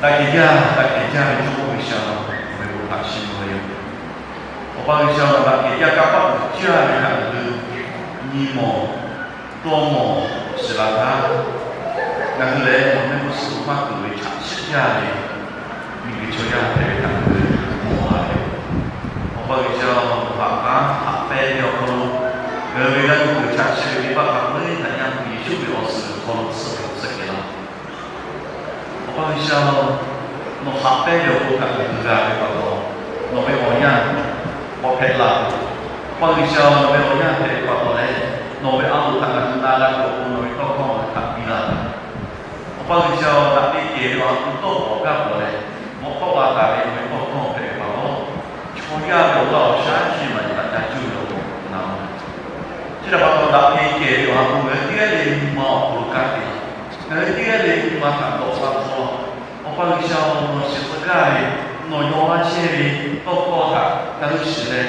Daꞈ kehˬ jaˇ, daꞈ kehˬ jaˇ ve Jawˇmawˇ G'uiˬsha, nawˬ ve bon htaꞈ chiˇ mvuh ve yoˬ. Awˬ pa G'uiˬsha, nawˬ daꞈ kehˬ jaˇ kanˇ paˆ uiˍ jaˇ ve htaꞈ ngaˬ hui nyi mawˬ, dawˇ mawˬ shiˍ la htaˇ, ngaˬ hui lehˬ nawˬ mehˆ g'uˇ suhˍ lo maˇ kuˬ ve chaꞈ chiˆ jaˇ ve miˬguiˬ chaw yaˇ hpehꞈ ve htaꞈ ngaˬ hui mawˬ la ve yoˬ. Awˬ pa G'uiˬsha, nawˬ haꞈ k'aˉ haꞈ pehnˇ ve awˬ hk'aw lo, ngaˬ hui ve g'aˇ nuˇ kuiˬ chaꞈ chiˆ ve venˇbaˆ hk'a peu-eˬ htaꞈ yaˇ hpu Yeˍsuˆ ve awˬ suhˍ awˬ hk'aw lo tsuhˇ hpehꞈ tsuhˇ kehˬ laˇ. Awˬ pa G'uiˬsha, nawˬ haꞈ pehnˇ ve awˬ bon htaꞈ ngaˬ hui g'a ve pa taw, nawˬ ve awˬ yanˇ k'awꞈ hpehꞈ la. Awˬ pa G'uiˬsha, nawˬ ve awˬ yanˇ hpehꞈ ve pa taw leh, nawˬ ve a loˍ htaꞈ ngaˬ hui na g'a tuˬ awˬ pon nawˬ ve tawˇ hkawˇ ngaˬ hui htaꞈ piˇ laˇ. Awˬ pa G'uiˬsha, daꞈ ve kehˬ ve awˬ ha hpu tawˇ hkawˇ awˬ g'aˇ pawˍ leh, mawꞈ k'aw la taˍ ve nawˬ ve tawˇ hkawˇ hpehꞈ ve pa taw, chaw yaˇ ve awˬ g'aˇ awˬ shaˉ chi maˬ htaꞈ ca cuˇ ve awˬ pon na-o. Chi htaꞈ pa taw, daꞈ ve kehˬ ve awˬ ha hpu ngaˬ hui teˇ g'aˇ le nyi ma awˬ hk'aw lo kanˉ te laˇ. Ngaˬ hui teˇ g'aˇ le nyi ma htaꞈ dawꞈ la tawˆ la. Awˬ pa G'uiˬsha, nawˬ shiˍ tcuh gaˇ ve, nawˬ yaw laˇ chehˇ ve tawˇ hkawˇ htaꞈ ngaˬ hui shiˍ leh,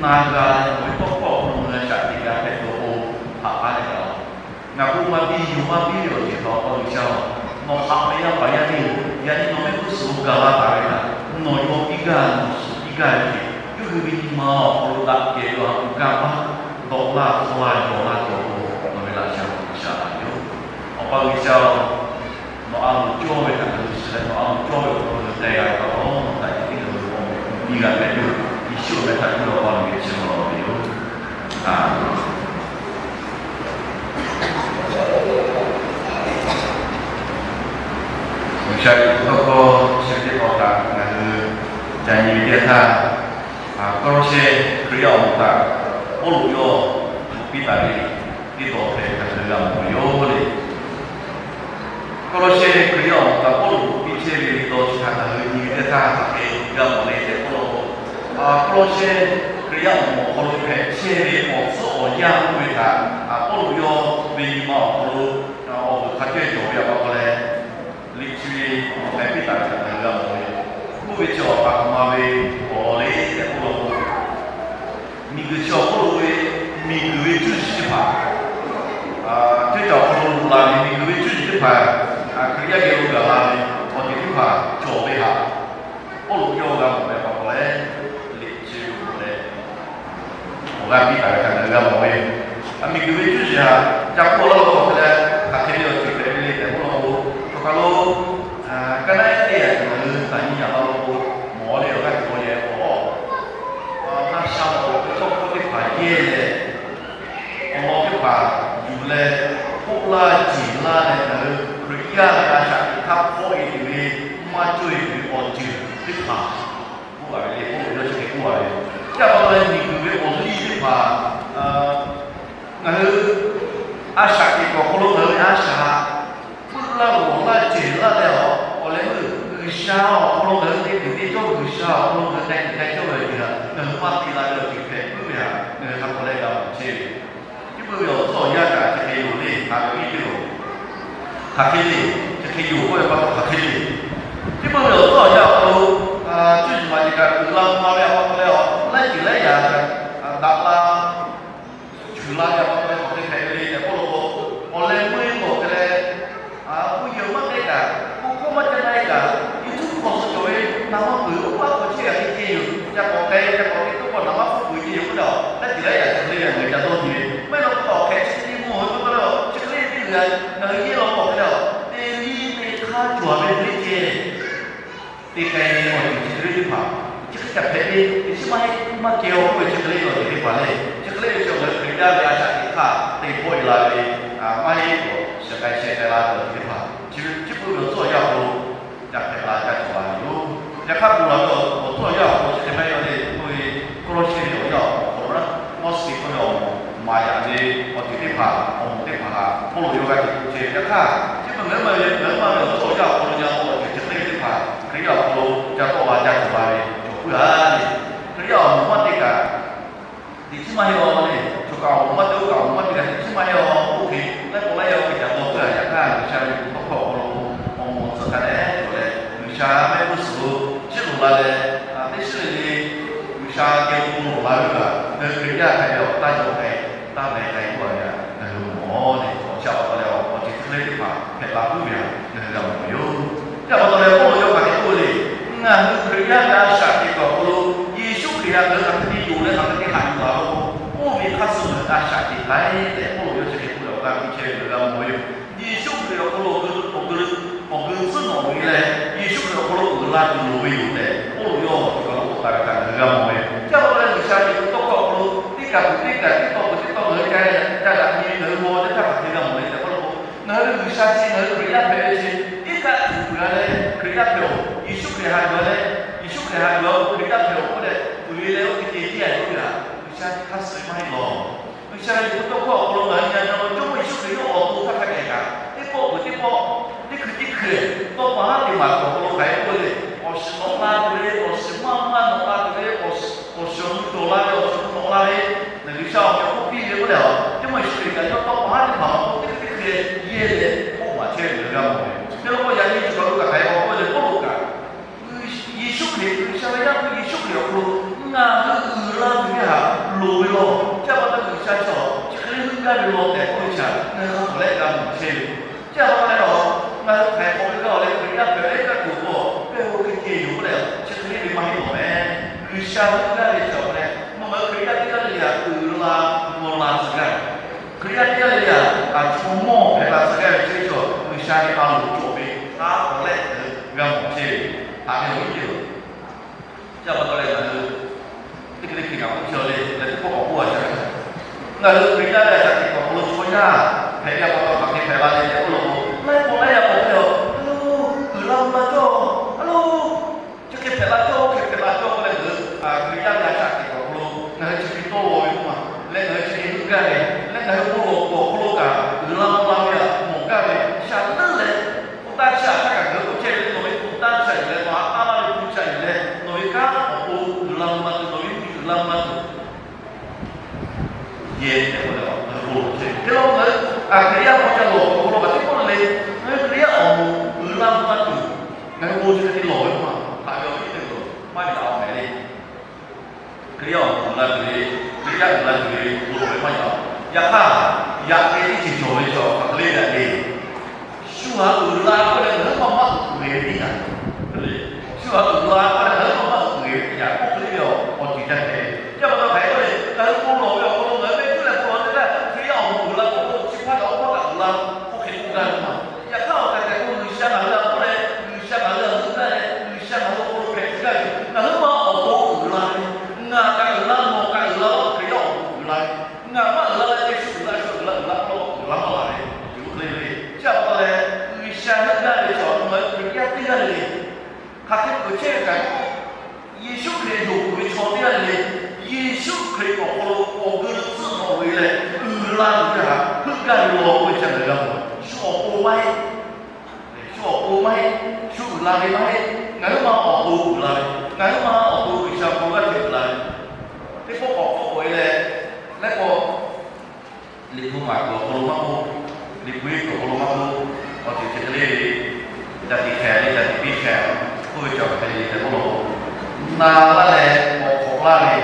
na g'a leh, nawˬ ve tawˇ hkawˇ awˬ hk'aw lo ngaˬ hui shaꞈ teꞈ g'a hpehꞈ tuˬ awˬ pon haꞈ k'aˉ leh kaꞈ laˇ. Ngaˬ k'oˆ maˇ piˇ, yonˍ maˇ piˇ ve awˬ ceuˬ htaꞈ Awˬ pa G'uiˬsha, nawˬ haꞈ ve yaˇ paˍ yaˇ miˇ-oˬ, yaꞈ nyi nawˬ mehˆ g'uˇ suhˍ lo gaˬ la taˍ ve htaꞈ nawˬ yaw piˇ gaˇ, nawˬ shiˍ piˇ gaˇ ve hk'e, yawˇ hui ve nyi ma awˬ hk'aw lo daꞈ kehˬ ve awˬ ha hpu kanˇ paˆ dawꞈ laˇ tawˆ la yaw laˇ tuˬ awˬ pon nawˬ ve laꞈ sha awˬ pa G'uiˬsha-oˬ. Awˬ pa G'uiˬsha-oˬ, nawˬ a loˍ cawˇ ve htaꞈ ngaˬ hui shiˍ leh, nawˬ a loˍ cawˇ ve awˬ hk'aw lo ngaˬ hui teh g'a ve pa taw, nawˬ htaꞈ ceh tiˉ ngaˬ hui ve awˬ meh piˇ g'a hpehꞈ tuˬ, Yeˍsuˆ awˬ meh htaꞈ cuˇ leh Awˬ pa nawˬ geh chi ma lawˬ ve yoˬ. Aˍmenˍ. G'uiˬsha ve tawˇ hkawˇ chi teˇ hkawˇ htaꞈ ngaˬ hui ca nyi ve teˇ yanˇ htaˇ, Kawˇlawˇshehˇ Hkriꞈ yaˇ awˬ moˍ htaꞈ Pawˇluꞈ yawˇ bvuhꞈ piˇ taˍ ve teˇ taw hpehꞈ ve htaꞈ ngaˬ hui g'a mawˬ ve yoˬ le. Kawˇlawˇshehˇ Hkriꞈ yaˇ awˬ moˍ htaꞈ Pawˇluꞈ bvuhꞈ piˇ chehˇ ve teˇ taw chi htaꞈ ngaˬ hui nyi ve teˇ yanˇ htaˇ hk'aˬ hk'e g'a mawˬ le tehꞈ k'oˆ law k'o, Kawˇlawˇshehˇ Hkriꞈ yaˇ awˬ moˍ awˬ hk'aw lo hpehꞈ chehˇ ve awˬ tcuhˉ awˬ yanˇ oˇ ve htaꞈ Pawˇluꞈ yawˇ ve nyi ma awˬ hk'aw lo awˬ vuiˬ hk'a cawehˇ cawˬ ve pa taw leh, liꞈ chi ve awˬ hk'aw hpehꞈ piˇ taˍ ve htaꞈ ngaˬ hui g'a mawˬ ve, oˇ ve chi awˬ hpaꞈ awˬ ma ve awˬ lawn le tehꞈ k'oˆ law k'o, miˬguiˬ chi awˬ hk'oˆ lo ve miˬguiˬ ve cuˇ yiˍ teˇ hpaˍ, teˇ cawˬ awˬ hk'aw lo loꞈ la ve miˬguiˬ ve cuˇ yiˍ teˇ hpaˍ, Hkriꞈ yaˇ geh lo gaˬ la ve awˬ ceuˬ teˇ hpaˍ cawˬ ve htaꞈ Pawˇluꞈ yawˇ g'a mawˬ ve pa taw leh, liꞈ chi ve awˬ hk'aw leh awˬ g'aˇ piˇ taˍ ve htaꞈ ngaˬ hui g'a mawˬ ve yoˬ. Miˬguiˬ ve cuˇ yiˍ htaꞈ ca k'oˆ laˇ ve awˬ hk'e leh, hk'aˬ hk'e ve awˬ ceuˬ hpehꞈ ve le tehꞈ k'oˆ law k'o, choˬ kaˬ lo kaˇ naˆ ehˉ teˇ yaꞈ ngaˬ hui taꞈ nyi yaꞈ la law k'o, mawˬ le awˬ g'aˇ cawˬ yehˬ k'o, na sha awˬ ve tawˇ hkawˇ teˇ hpaˍ yehˇ leh, awˬ lawn teˇ hpaˍ yuˬ leh, k'oˆ laˇ ceˬ laˇ leh ngaˬ hui Hkriꞈ yaˇ ve a shaꞈ teꞈ hk'aˇ hpawˆ e tuˬ ve maˇ cawˇ e tuˬ ve awˬ ceuˬ teˇ hpaˍ k'oˆ a ve le, k'oˆ ve yawˇ chi hk'e k'oˆ a ve. Chi pa taw leh miˬguiˬ ve awˬ liˇ teˇ hpaˍ ngaˬ hui a shaꞈ teꞈ kuiˬ awˬ hk'aw lo ngaˬ hui ve a shaꞈ peuˆ laˇ lawˬ laˇ cehˬ laˇ leh, awˬ leh meuˇ G'uiˬsha awˬ hk'aw lo ngaˬ hui te kuiˬ te cawˇ, G'uiˬsha awˬ hk'aw lo ngaˬ hui k'ai kuiˬ k'ai cawˇ ve awˬ ceuˬ htaꞈ ngaˬ hui maˇ te la ve awˬ ceuˬ hpehꞈ puiˉ ve htaꞈ ngaˬ hui hk'a peuˬ leh g'a mawˬ chehˇ ve. Teˇ peuˬ ve awˬ tcuhˉ awˬ yanˇ kaꞈ chi hk'e yoˬ le, haꞈ ve teˇ yoˬ. Hk'aˬ hk'e le, chi hk'e yoˬ k'oˆ ve pa taw hk'aˬ hk'e le. Teˇ peuˬ ve awˬ tcuhˉ awˬ yanˇ awˬ hk'aw lo cuˇ yiˍ maˍ yiˍ kaꞈ uiˍ la mvuh la ve awˬ pa taw leh, laiˉ ceuˬ laiˉ yaꞈ daꞈ la, cuˬ la ve awˬ pa taw leh hk'aˬ hk'e hpehꞈ ve le tehꞈ k'oˆ law k'o, awˬ leh meuˇ e lawˬ hk'e leh, mvuhˇ yeˬ maˇ k'ai kaꞈ, k'oˆ hkawˇ maˇ ca na e kaꞈ, nyi htuˉ hk'aw suh cawˬ ve naˍ maˇ peuˬ oˇ paˆ hk'aw chehˇ g'a ve ceh yoˬ. Ca k'awꞈ k'ai, ca k'awꞈ te tuˉ k'awꞈ naˍ maˇ hpfuhˇ peuˬ ceh yoˬ k'oˆ leh, laiˉ ceuˬ laiˉ yaꞈ chi hk'e le ngaˬ hui ca dawˇ nyi ve. Maˇ heˆ law k'o, awˬ hk'e chi hk'e le mvuhˇ haw ve pa taw leh, chi hk'e le teˇ g'aˇ ngaˬ hui yehˇ law k'awꞈ hk'e leh, teˇ liˇ teˇ hk'aˇ cawˬ ve teˇ ceh te k'ai ve awˬ ceuˬ chi hk'e le teˇ hpaˍ, chi hk'e kaꞈ hpehꞈ ve, chi maˇ heˆ maˇ kehˬ awˬ k'oˆ ve chi hk'e le awˬ ceuˬ teˇ hpaˍ le, chi hk'e le ve chi ngaˬ hui Hkriꞈ yaˇ ve a shaꞈ teꞈ hk'aˇ te hpawˆ e la ve, maˇ heˆ k'o shiˍ k'ai sheh k'ai la ve awˬ ceuˬ teˇ hpaˍ, chi ve chi beuꞈ ve awˬ tcuhˉ awˬ yanˇ awˬ hk'aw lo ca hpehꞈ la ca cawˬ la ve yoˬ. Yaꞈ hk'aˇ, ponˬ laˬ ve awˬ tcuhˉ awˬ yanˇ awˬ hk'aw lo chi hk'e maˇ heˆ le k'oˆ ve, Kawˇlawˇshehˇ ve awˬ yanˇ awˬ hk'aw lo naˉ, Mawˇsehꞈ k'oˆ ve awˬ moˍ maˍ yaꞈ ve awˬ ceuˬ teˇ hpaˍ, awˬ moˍ teˇ hpaˍ htaꞈ Pawˇluꞈ yawˇ g'a teꞈ ce. Yaꞈ hk'aˇ, chi beuꞈ ngaˬ hui maˇ ve, ngaˬ hui maˇ ve awˬ tcuhˉ awˬ yanˇ awˬ hk'aw lo nya k'o awˬ ceuˬ chi hk'e le teˇ hpaˍ Hkriꞈ yaˇ awˬ hk'aw lo ca tawˆ la ca cawˬ la ve cawˬ puiˉ a le. Hkriꞈ yaˇ awˬ moˍ maˇ te kaꞈ, teꞈ chiˉ maˇ heˆ a le. Choˬ kaꞈ awˬ moˍ maˇ te, oˇ kaꞈ awˬ moˍ maˇ te kaꞈ teꞈ chiˉ maˇ heˆ a. Oˇ hk'e laiˉ pawˆ laiˉ yaˇ oˇ hk'e ca dawˇ puiˉ a. Yaꞈ hk'aˇ, G'uiˬsha ve awˬ tawˇ hkawˇ awˬ hk'aw lo awˬ moˍ awˬ tcuhˉ hk'a dehꞈ cawˬ leh, G'uiˬsha mehˆ g'uˇ suhˍ lo chiˇ loꞈ la leh, teˇ shiˉ le le G'uiˬsha geh lo loꞈ la ve kaꞈ, ngaˬ hui Hkriꞈ yaˇ hk'a dehꞈ awˬ taˇ jaw k'ai, taˇ meh k'ai k'oˆ a ve htaꞈ ngaˬ hui mawˬ le. Awˬ chi a pa taw leh awˬ ceuˬ chi hk'e le teˇ hpaˍ hpehꞈ la puiˉ ve htaꞈ ngaˬ hui g'a mawˬ ve yoˬ. Chi a pa taw leh Pawˇluꞈ yawˇ hk'a Hkriꞈ yaˇ ve a shaꞈ teꞈ kaꞈ awˬ hk'aw lo, Yeˍsuˆ Hkriꞈ htaꞈ ngaˬ hui hk'aˬ hk'e te yonˍ leh hk'aˬ hk'e te haꞈ yuˬ laˬ k'o, oˇ ve hk'aˇ suh ngaˬ hui a shaꞈ teꞈ k'ai tehꞈ Pawˇluꞈ yawˇ chi hk'e k'oˆ leh awˬ g'aˇ piˇ chehˇ ve ngaˬ hui g'a mawˬ ve yoˬ. Yeˍsuˆ Hkriꞈ awˬ hk'aw lo awˬ geu, awˬ geu, awˬ geu tcuhˉ nawꞈ ve leh, Yeˍsuˆ Hkriꞈ awˬ hk'aw lo uiˍ la tuˬ loˍ ve yoˬ tehꞈ Pawˇluꞈ yawˇ awˬ ceuˬ kaꞈ lo k'oˆ taˍ ve htaꞈ ngaˬ hui g'a mawˬ ve yoˬ. Chi pa taw leh G'uiˬsha ve tawˇ hkawˇ awˬ hk'aw lo teˇ kaˬ tuˬ teˇ kaˬ teˇ tawˇ kuˬ teˇ tawˇ ngaˬ hui ca, ca daꞈ nyi ve ngaˬ hui g'aw teˇ htaˇ hk'aˬ hk'e g'a mawˬ le tehꞈ k'oˆ law k'o, ngaˬ hui ve G'uiˬsha chi ngaˬ hui Hkriꞈ yaˇ hpehꞈ ve chi iˉ kaˆ tuˬ g'a leh Hkriꞈ yaˇ hpehꞈ-oˬ. Yeˍsuˆ Hkriꞈ htaꞈ yuˬ-a leh, Yeˍsuˆ Hkriꞈ htaꞈ yuˬ-a k'o Hkriꞈ yaˇ hpehꞈ-oˬ k'oˆ leh uiˍ ve leh oˇ hk'e te tiˉ a yoˬ ve htaꞈ G'uiˬsha hk'aˇ suh maˇ heˆ lawˬ. G'uiˬsha ve liꞈ hpu tawˇ hkawˇ awˬ hk'aw lo ngaˬ hui nyi a ve Jawˇmawˇ Yeˍsuˆ Hkriꞈ yawˇ awˬ to htaˇ hk'a geh kaꞈ teˇ pawˆ peuˬ teˇ pawˆ, teˇ hkui teˇ hkui, tawˇ pa haˉ teˇ maˬ awˬ hk'aw lo hk'aˬ hk'e k'oˆ ve le, awˬ shiˍ nawꞈ la tuˬ ve, awˬ shiˍ maˇ maˇ nawꞈ la tuˬ ve, awˬ shiˍ awˬ shiˍ awˬ nu cawˬ la ve, awˬ shiˍ awˬ nu nawꞈ la ve, nawˬ G'uiˬsha awˬ hk'aw k'oˆ piˇ ve k'oˆ leh a, Jawˇmawˇ Yeˍsuˆ Hkriꞈ kaꞈ yawˇ tawˇ pa haˉ teˇ hpaˍ awˬ hk'aw lo teˇ hkui teˇ hkui yehˇ leh k'oˆ maˍ chehˇ ve g'a mawˬ ve. Hk'e law k'o yaꞈ nyi chi kaꞈ lo kaꞈ hk'aˬ hk'e k'oˆ ve le, Pawˇluꞈ kaꞈ Yeˍsuˆ Hkriꞈ, G'uiˬsha ve Yaˇ hpu Yeˍsuˆ Hkriꞈ awˬ hk'aw lo ngaˬ hui uiˍ la tuˬ ve htaꞈ loˍ ve law. Chi pa taw G'uiˬsha chaw chi hk'e le heuˆ gaˇ ve law tehꞈ k'oˆ ve chi htaꞈ ngaˬ hui hk'a tawˍ leh g'a mawˬ chehˇ ve. Chi pa taw leh a, ngaˬ hui htaiˍ hk'awꞈ ve g'a-oˬ leh Hkriꞈ yaˇ hpehꞈ leh kaˇ tuˬ awˬ pawˆ pehˇ-o ve hk'e ceh yoˬ k'oˆ leh chi hk'e le ve maˇ heˆ lawˬ meh. G'uiˬsha heuˆ gaˇ ve chaw leh mvuhˇ naw Hkriꞈ yaˇ teˇ g'aˇ le le htaꞈ uiˍ la mvuh la tcuh gaˇ ve, Hkriꞈ yaˇ teˇ g'aˇ le le htaꞈ a chaw mawˇ hpehꞈ la tcuh gaˇ ve chi ve chaw G'uiˬsha ve a loˍ cawˬ ve hk'a tawˍ leh g'a mawˬ chehˇ ve. Haꞈ ve awˬ viˉ teˇ oˬ, chi pa taw leh ngaˬ hui teˇ hkui teˇ hkui kaꞈ k'oˆ chehˇ le leh teˇ pawˆ k'awꞈ k'oˆ a shaˍ. Ngaˬ hui Hkriꞈ yaˇ ve a shaꞈ teꞈ kaꞈ awˬ hk'aw lo chaw yaˇ hpehꞈ ve pa taw hk'aˬ hk'e hpehꞈ la le tehꞈ k'oˆ law k'o, laiˉ pawˆ laiˉ yaˇ k'awꞈ k'oˆ ve, a lo, uiˍ la mvuh la cawˇ, a lo, chi hk'e hpehꞈ la cawˇ, hk'e hpehꞈ la cawˇ k'oˆ leh ngaˬ hui Hkriꞈ yaˇ ve a shaꞈ teꞈ kaꞈ awˬ hk'aw lo ngaˬ hui chi hk'e tawˇ law ve k'oˆ ma leh ngaˬ hui chi hk'e heuˆ gaˇ ve leh ngaˬ hui bon lawˬ awˬ hk'aw lo kaꞈ uiˍ la mvuh la ve htaꞈ mawˬ gaˇ ve shaˍ leuˉ leh, k'oˆ taˇ chi htaꞈ hk'a gaˬ ngaˬ hui k'awꞈ chehˇ ve le, nawˬ ve k'oˆ taˇ chi htaꞈ yuˬ leh, nawˬ a taˇ laˇ ve k'oˆ chi htaꞈ yuˬ leh, nawˬ ve kanˉ awˬ pon uiˍ la mvuh la tuˬ, nawˬ ve mvuhˇ miˬ uiˍ la mvuh la tuˬ yehˬ tehꞈ k'oˆ leh ngaˬ hui bon lawˬ chehˇ ve. Hk'e law ngaˬ hui a Hkriꞈ yaˇ hpaw ca lawˬ awˬ hk'aw lo kaꞈ teˇ pawˆ le, ngaˬ hui Hkriꞈ yaˇ awˬ moˍ uiˍ la mvuh la tuˬ ngaˬ hui bon chi hk'e te lawˬ ve k'oˆ ma, haꞈ ve awˬ viˉ teˇ oˬ, maˇ yaꞈ a mehˍ le. Hkriꞈ yaˇ awˬ moˍ uiˍ la tuˬ ve, Hkriꞈ yaˇ uiˍ la tuˬ ve bon lawˬ ve maˇ yaꞈ. Yaꞈ hk'aˇ, yaꞈ ve teˇ ceuˬ cawˬ ve chaw hk'aˬ hk'e le yaꞈ le. Shu htaꞈ uiˍ la k'oˆ leh ngaˬ hui maˇ maˇ uiˍ ve teˇ yanˇ, shu htaꞈ uiˍ la k'oˆ leh ngaˬ hui maˇ maˇ uiˍ ve teˇ yanˇ k'oˆ hk'e le ve awˬ ceuˬ ca hpehꞈ. Chi pa taw hk'aˬ hk'e k'oˆ le, ngaˬ hui bon lawˬ ve awˬ hk'aw lo ngaˬ hui ve cuˇ leh bon lawˬ teˇ g'aˇ Hkriꞈ yaˇ awˬ moˍ uiˍ la k'oˆ k'o, chi hpaˇ kaꞈ awˬ hpaˇ kaꞈ uiˍ la k'oˆ hk'e k'oˆ gaˇ ve ma. Yaꞈ hk'aˇ awˬ hk'aˬ hk'e k'o G'uiˬsha ngaˬ hui htaꞈ k'oˆ leh, G'uiˬsha ngaˬ hui htaꞈ heuˆ gaˇ leh, G'uiˬsha ngaˬ hui awˬ hk'aw lo hpehꞈ tcuh gaˇ ve, ngaˬ hui ma awˬ to uiˍ la ve, ngaˬ kaꞈ uiˍ la, nawˬ kaꞈ uiˍ la, Hkriꞈ yaˇ awˬ moˍ uiˍ la ve, ngaˬ maˇ uiˍ la leh teˇ shu uiˍ la, shu uiˍ la, uiˍ la k'oˆ lo uiˍ la maˇ la ve awˬ ceuˬ oˇ hk'e le ve. Chi pa taw leh G'uiˬsha heuˆ gaˇ ve chaw ngaˬ hui Hkriꞈ yaˇ teˇ g'aˇ le le hk'aˬ hk'e peuˬ chehˇ ve kaꞈ, Yeˍsuˆ Hkriꞈ yonˍ peuˬ ve chaw teˇ g'aˇ le le, Yeˍsuˆ Hkriꞈ awˬ hk'aw lo awˬ geu tcuhˉ nawꞈ ve leh uiˍ la tuˬ ve htaꞈ heuˆ gaˇ ve law k'oˆ ve chi ngaˬ hui g'a mawˬ. Shu awˬ pon maˇ heˆ. Shu awˬ pon maˇ heˆ. Shu uiˍ la ve maˇ heˆ. Ngaˬ hui ma awˬ to uiˍ la ve, ngaˬ hui ma awˬ to G'uiˬsha hpu g'aˇ hteꞈ uiˍ la ve, teˇ pawˆ k'awꞈ hpfuhˆ k'oꞈ e leh, leh k'o, Liꞈ hpu maˍ kuiˬ awˬ hk'aw lo maˇ k'oˆ, Liꞈ hpu iˉ kuiˬ awˬ hk'aw lo maˇ k'oˆ, awˬ ceuˬ chi hk'e le ve, daꞈ tiꞈ hk'e le, daꞈ tiꞈ piˇ hk'e k'oˆ ve cawˬ hk'e le tehꞈ k'oˆ law k'o, na laˇ leh k'awꞈ hk'awꞈ laˇ ve,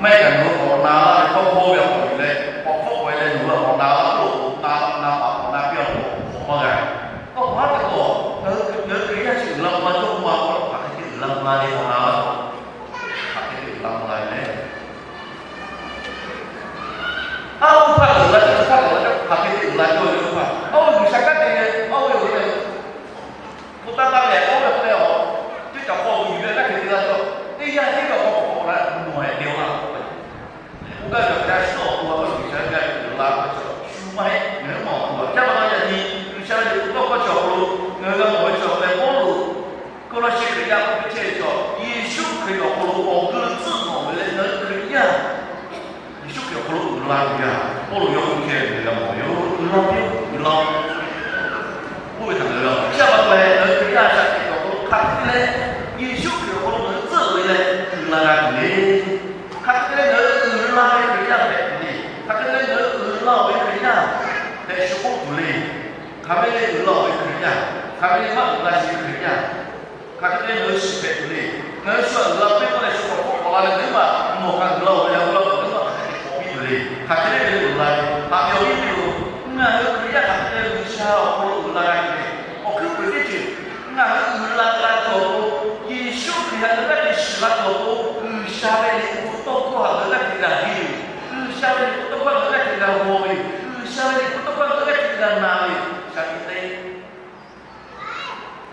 maˇ heˆ kaꞈ nawˬ hui k'awꞈ na laˇ ve tawˇ hkawˇ ve awˬ hk'aw yuˬ leh k'awꞈ hpfuhˆ k'oꞈ e leh nawˬ hui k'awꞈ na laˇ k'oˆ law k'o, na na paˍ k'awꞈ na piˇ a k'o, k'awꞈ maˇ g'a. K'awꞈ maˇ te k'o, ngaˬ hui Hkriꞈ yaˇ chi uiˍ la mvuh la cawˇ k'oˆ ma k'o, hk'aˬ hk'e te uiˍ la mvuh la le k'awꞈ na laˇ k'o, hk'aˬ hk'e te uiˍ la mvuh la le. Aˉ, oˇ hpaˇ uiˍ la cawˇ, chi hpaˇ uiˍ la cawˇ, hk'aˬ hk'e te uiˍ la cawˇ ve oˇ hpaˇ. Aˉ, G'uiˬsha kanˉ te ve, aˉ, oˇ ve oˇ ve, hpu taˇ taˇ ve, aˉ, oˇ ve k'oˆ leh a, teˇ caˬ hk'aw uiˍ ve kanˉ hk'e te la cawˇ. Teˇ yanˇ teˇ ve awˬ hk'aw k'awꞈ k'awꞈ la mvuhˇ haw e te-a laˇ k'oˆ ve. K'oˆ gaˇ ve awˬ hk'aw shu awˬ to a hpaˇ G'uiˬsha kanˉ te uiˍ la ve chaw shu maˇ heˆ, ngaˬ hui maˇ awˬ to a. Chi pa taw yaꞈ nyi G'uiˬsha ve liꞈ hpu tawˇ hkawˇ chi awˬ hk'aw lo ngaˬ hui g'a mawˬ ve chaw leh Pawˇluꞈ Kawˇlawˇsheˆ Hkriꞈ yaˇ k'oˆ ve chehˇ ve chaw, Yeˍsuˆ Hkriꞈ awˬ hk'aw lo awˬ geu tcuhˉ nawꞈ ve leh ngaˬ hui Hkriꞈ yaˇ Yeˍsuˆ Hkriꞈ awˬ hk'aw lo uiˍ la tuˬ ve htaꞈ Pawˇluꞈ yawˇ k'oˆ chehˇ ve ngaˬ hui g'a mawˬ ve yoˬ. Uiˍ la piˇ-oˆ, uiˍ la-oˆ. Oˇ ve htaꞈ ngaˬ hui g'a mawˬ. Chi pa taw leh ngaˬ hui Hkriꞈ yaˇ a shaꞈ teꞈ ve awˬ hk'aw lo hk'aˬ hk'e te leh Yeˍsuˆ Hkriꞈ awˬ hk'aw lo ngaˬ hui tcuhˉ ve leh uiˍ la g'a tuˬ le. Hk'aˬ hk'e te leh ngaˬ hui uiˍ la ve Hkriꞈ yaˇ hpehꞈ tuˬ le. Hk'aˬ hk'e te leh ngaˬ hui uiˍ la-oˬ ve Hkriꞈ yaˇ hpehꞈ shuˍ k'oˆ tuˬ le. Hk'aˬ hk'e te uiˍ la-oˬ ve Hkriꞈ yaˇ, hk'aˬ hk'e te maˇ uiˍ la sheˍ ve Hkriꞈ yaˇ, hk'aˬ hk'e te ngaˬ hui shiˍ hpehꞈ tuˬ le. Ngaˬ hui shu htaꞈ uiˍ la piˇ k'oˆ leh shu k'awꞈ hpfuhˆ k'awꞈ la leh ngaˬ hui ma nawˬ kaꞈ uiˍ la-oˬ ve leh, ngaˬ hui ma hk'aˬ hk'e te k'awꞈ piˇ tuˬ le. Hk'aˬ hk'e te uiˍ la ve, haꞈ ve awˬ viˉ teˇ oˬ, ngaˬ hui Hkriꞈ yaˇ hk'aˬ hk'e te G'uiˬsha awˬ hk'aw lo uiˍ la g'a tuˬ le. Awˬ hkuiˉ puiˍ teˇ ceuˬ ngaˬ hui uiˍ la g'a tuˬ awˬ pon, Yeˍsuˆ Hkriꞈ htaꞈ ngaˬ hui g'aˇ G'uiˬsha ve liꞈ hpu tawˇ hkawˇ ngaˬ hui g'aˇ hteꞈ g'a mawˬ ve yoˬ. G'uiˬsha ve liꞈ hpu tawˇ hkawˇ ngaˬ hui g'aˇ hteꞈ g'a na ve yoˬ. Shaˍ tiꞈ te,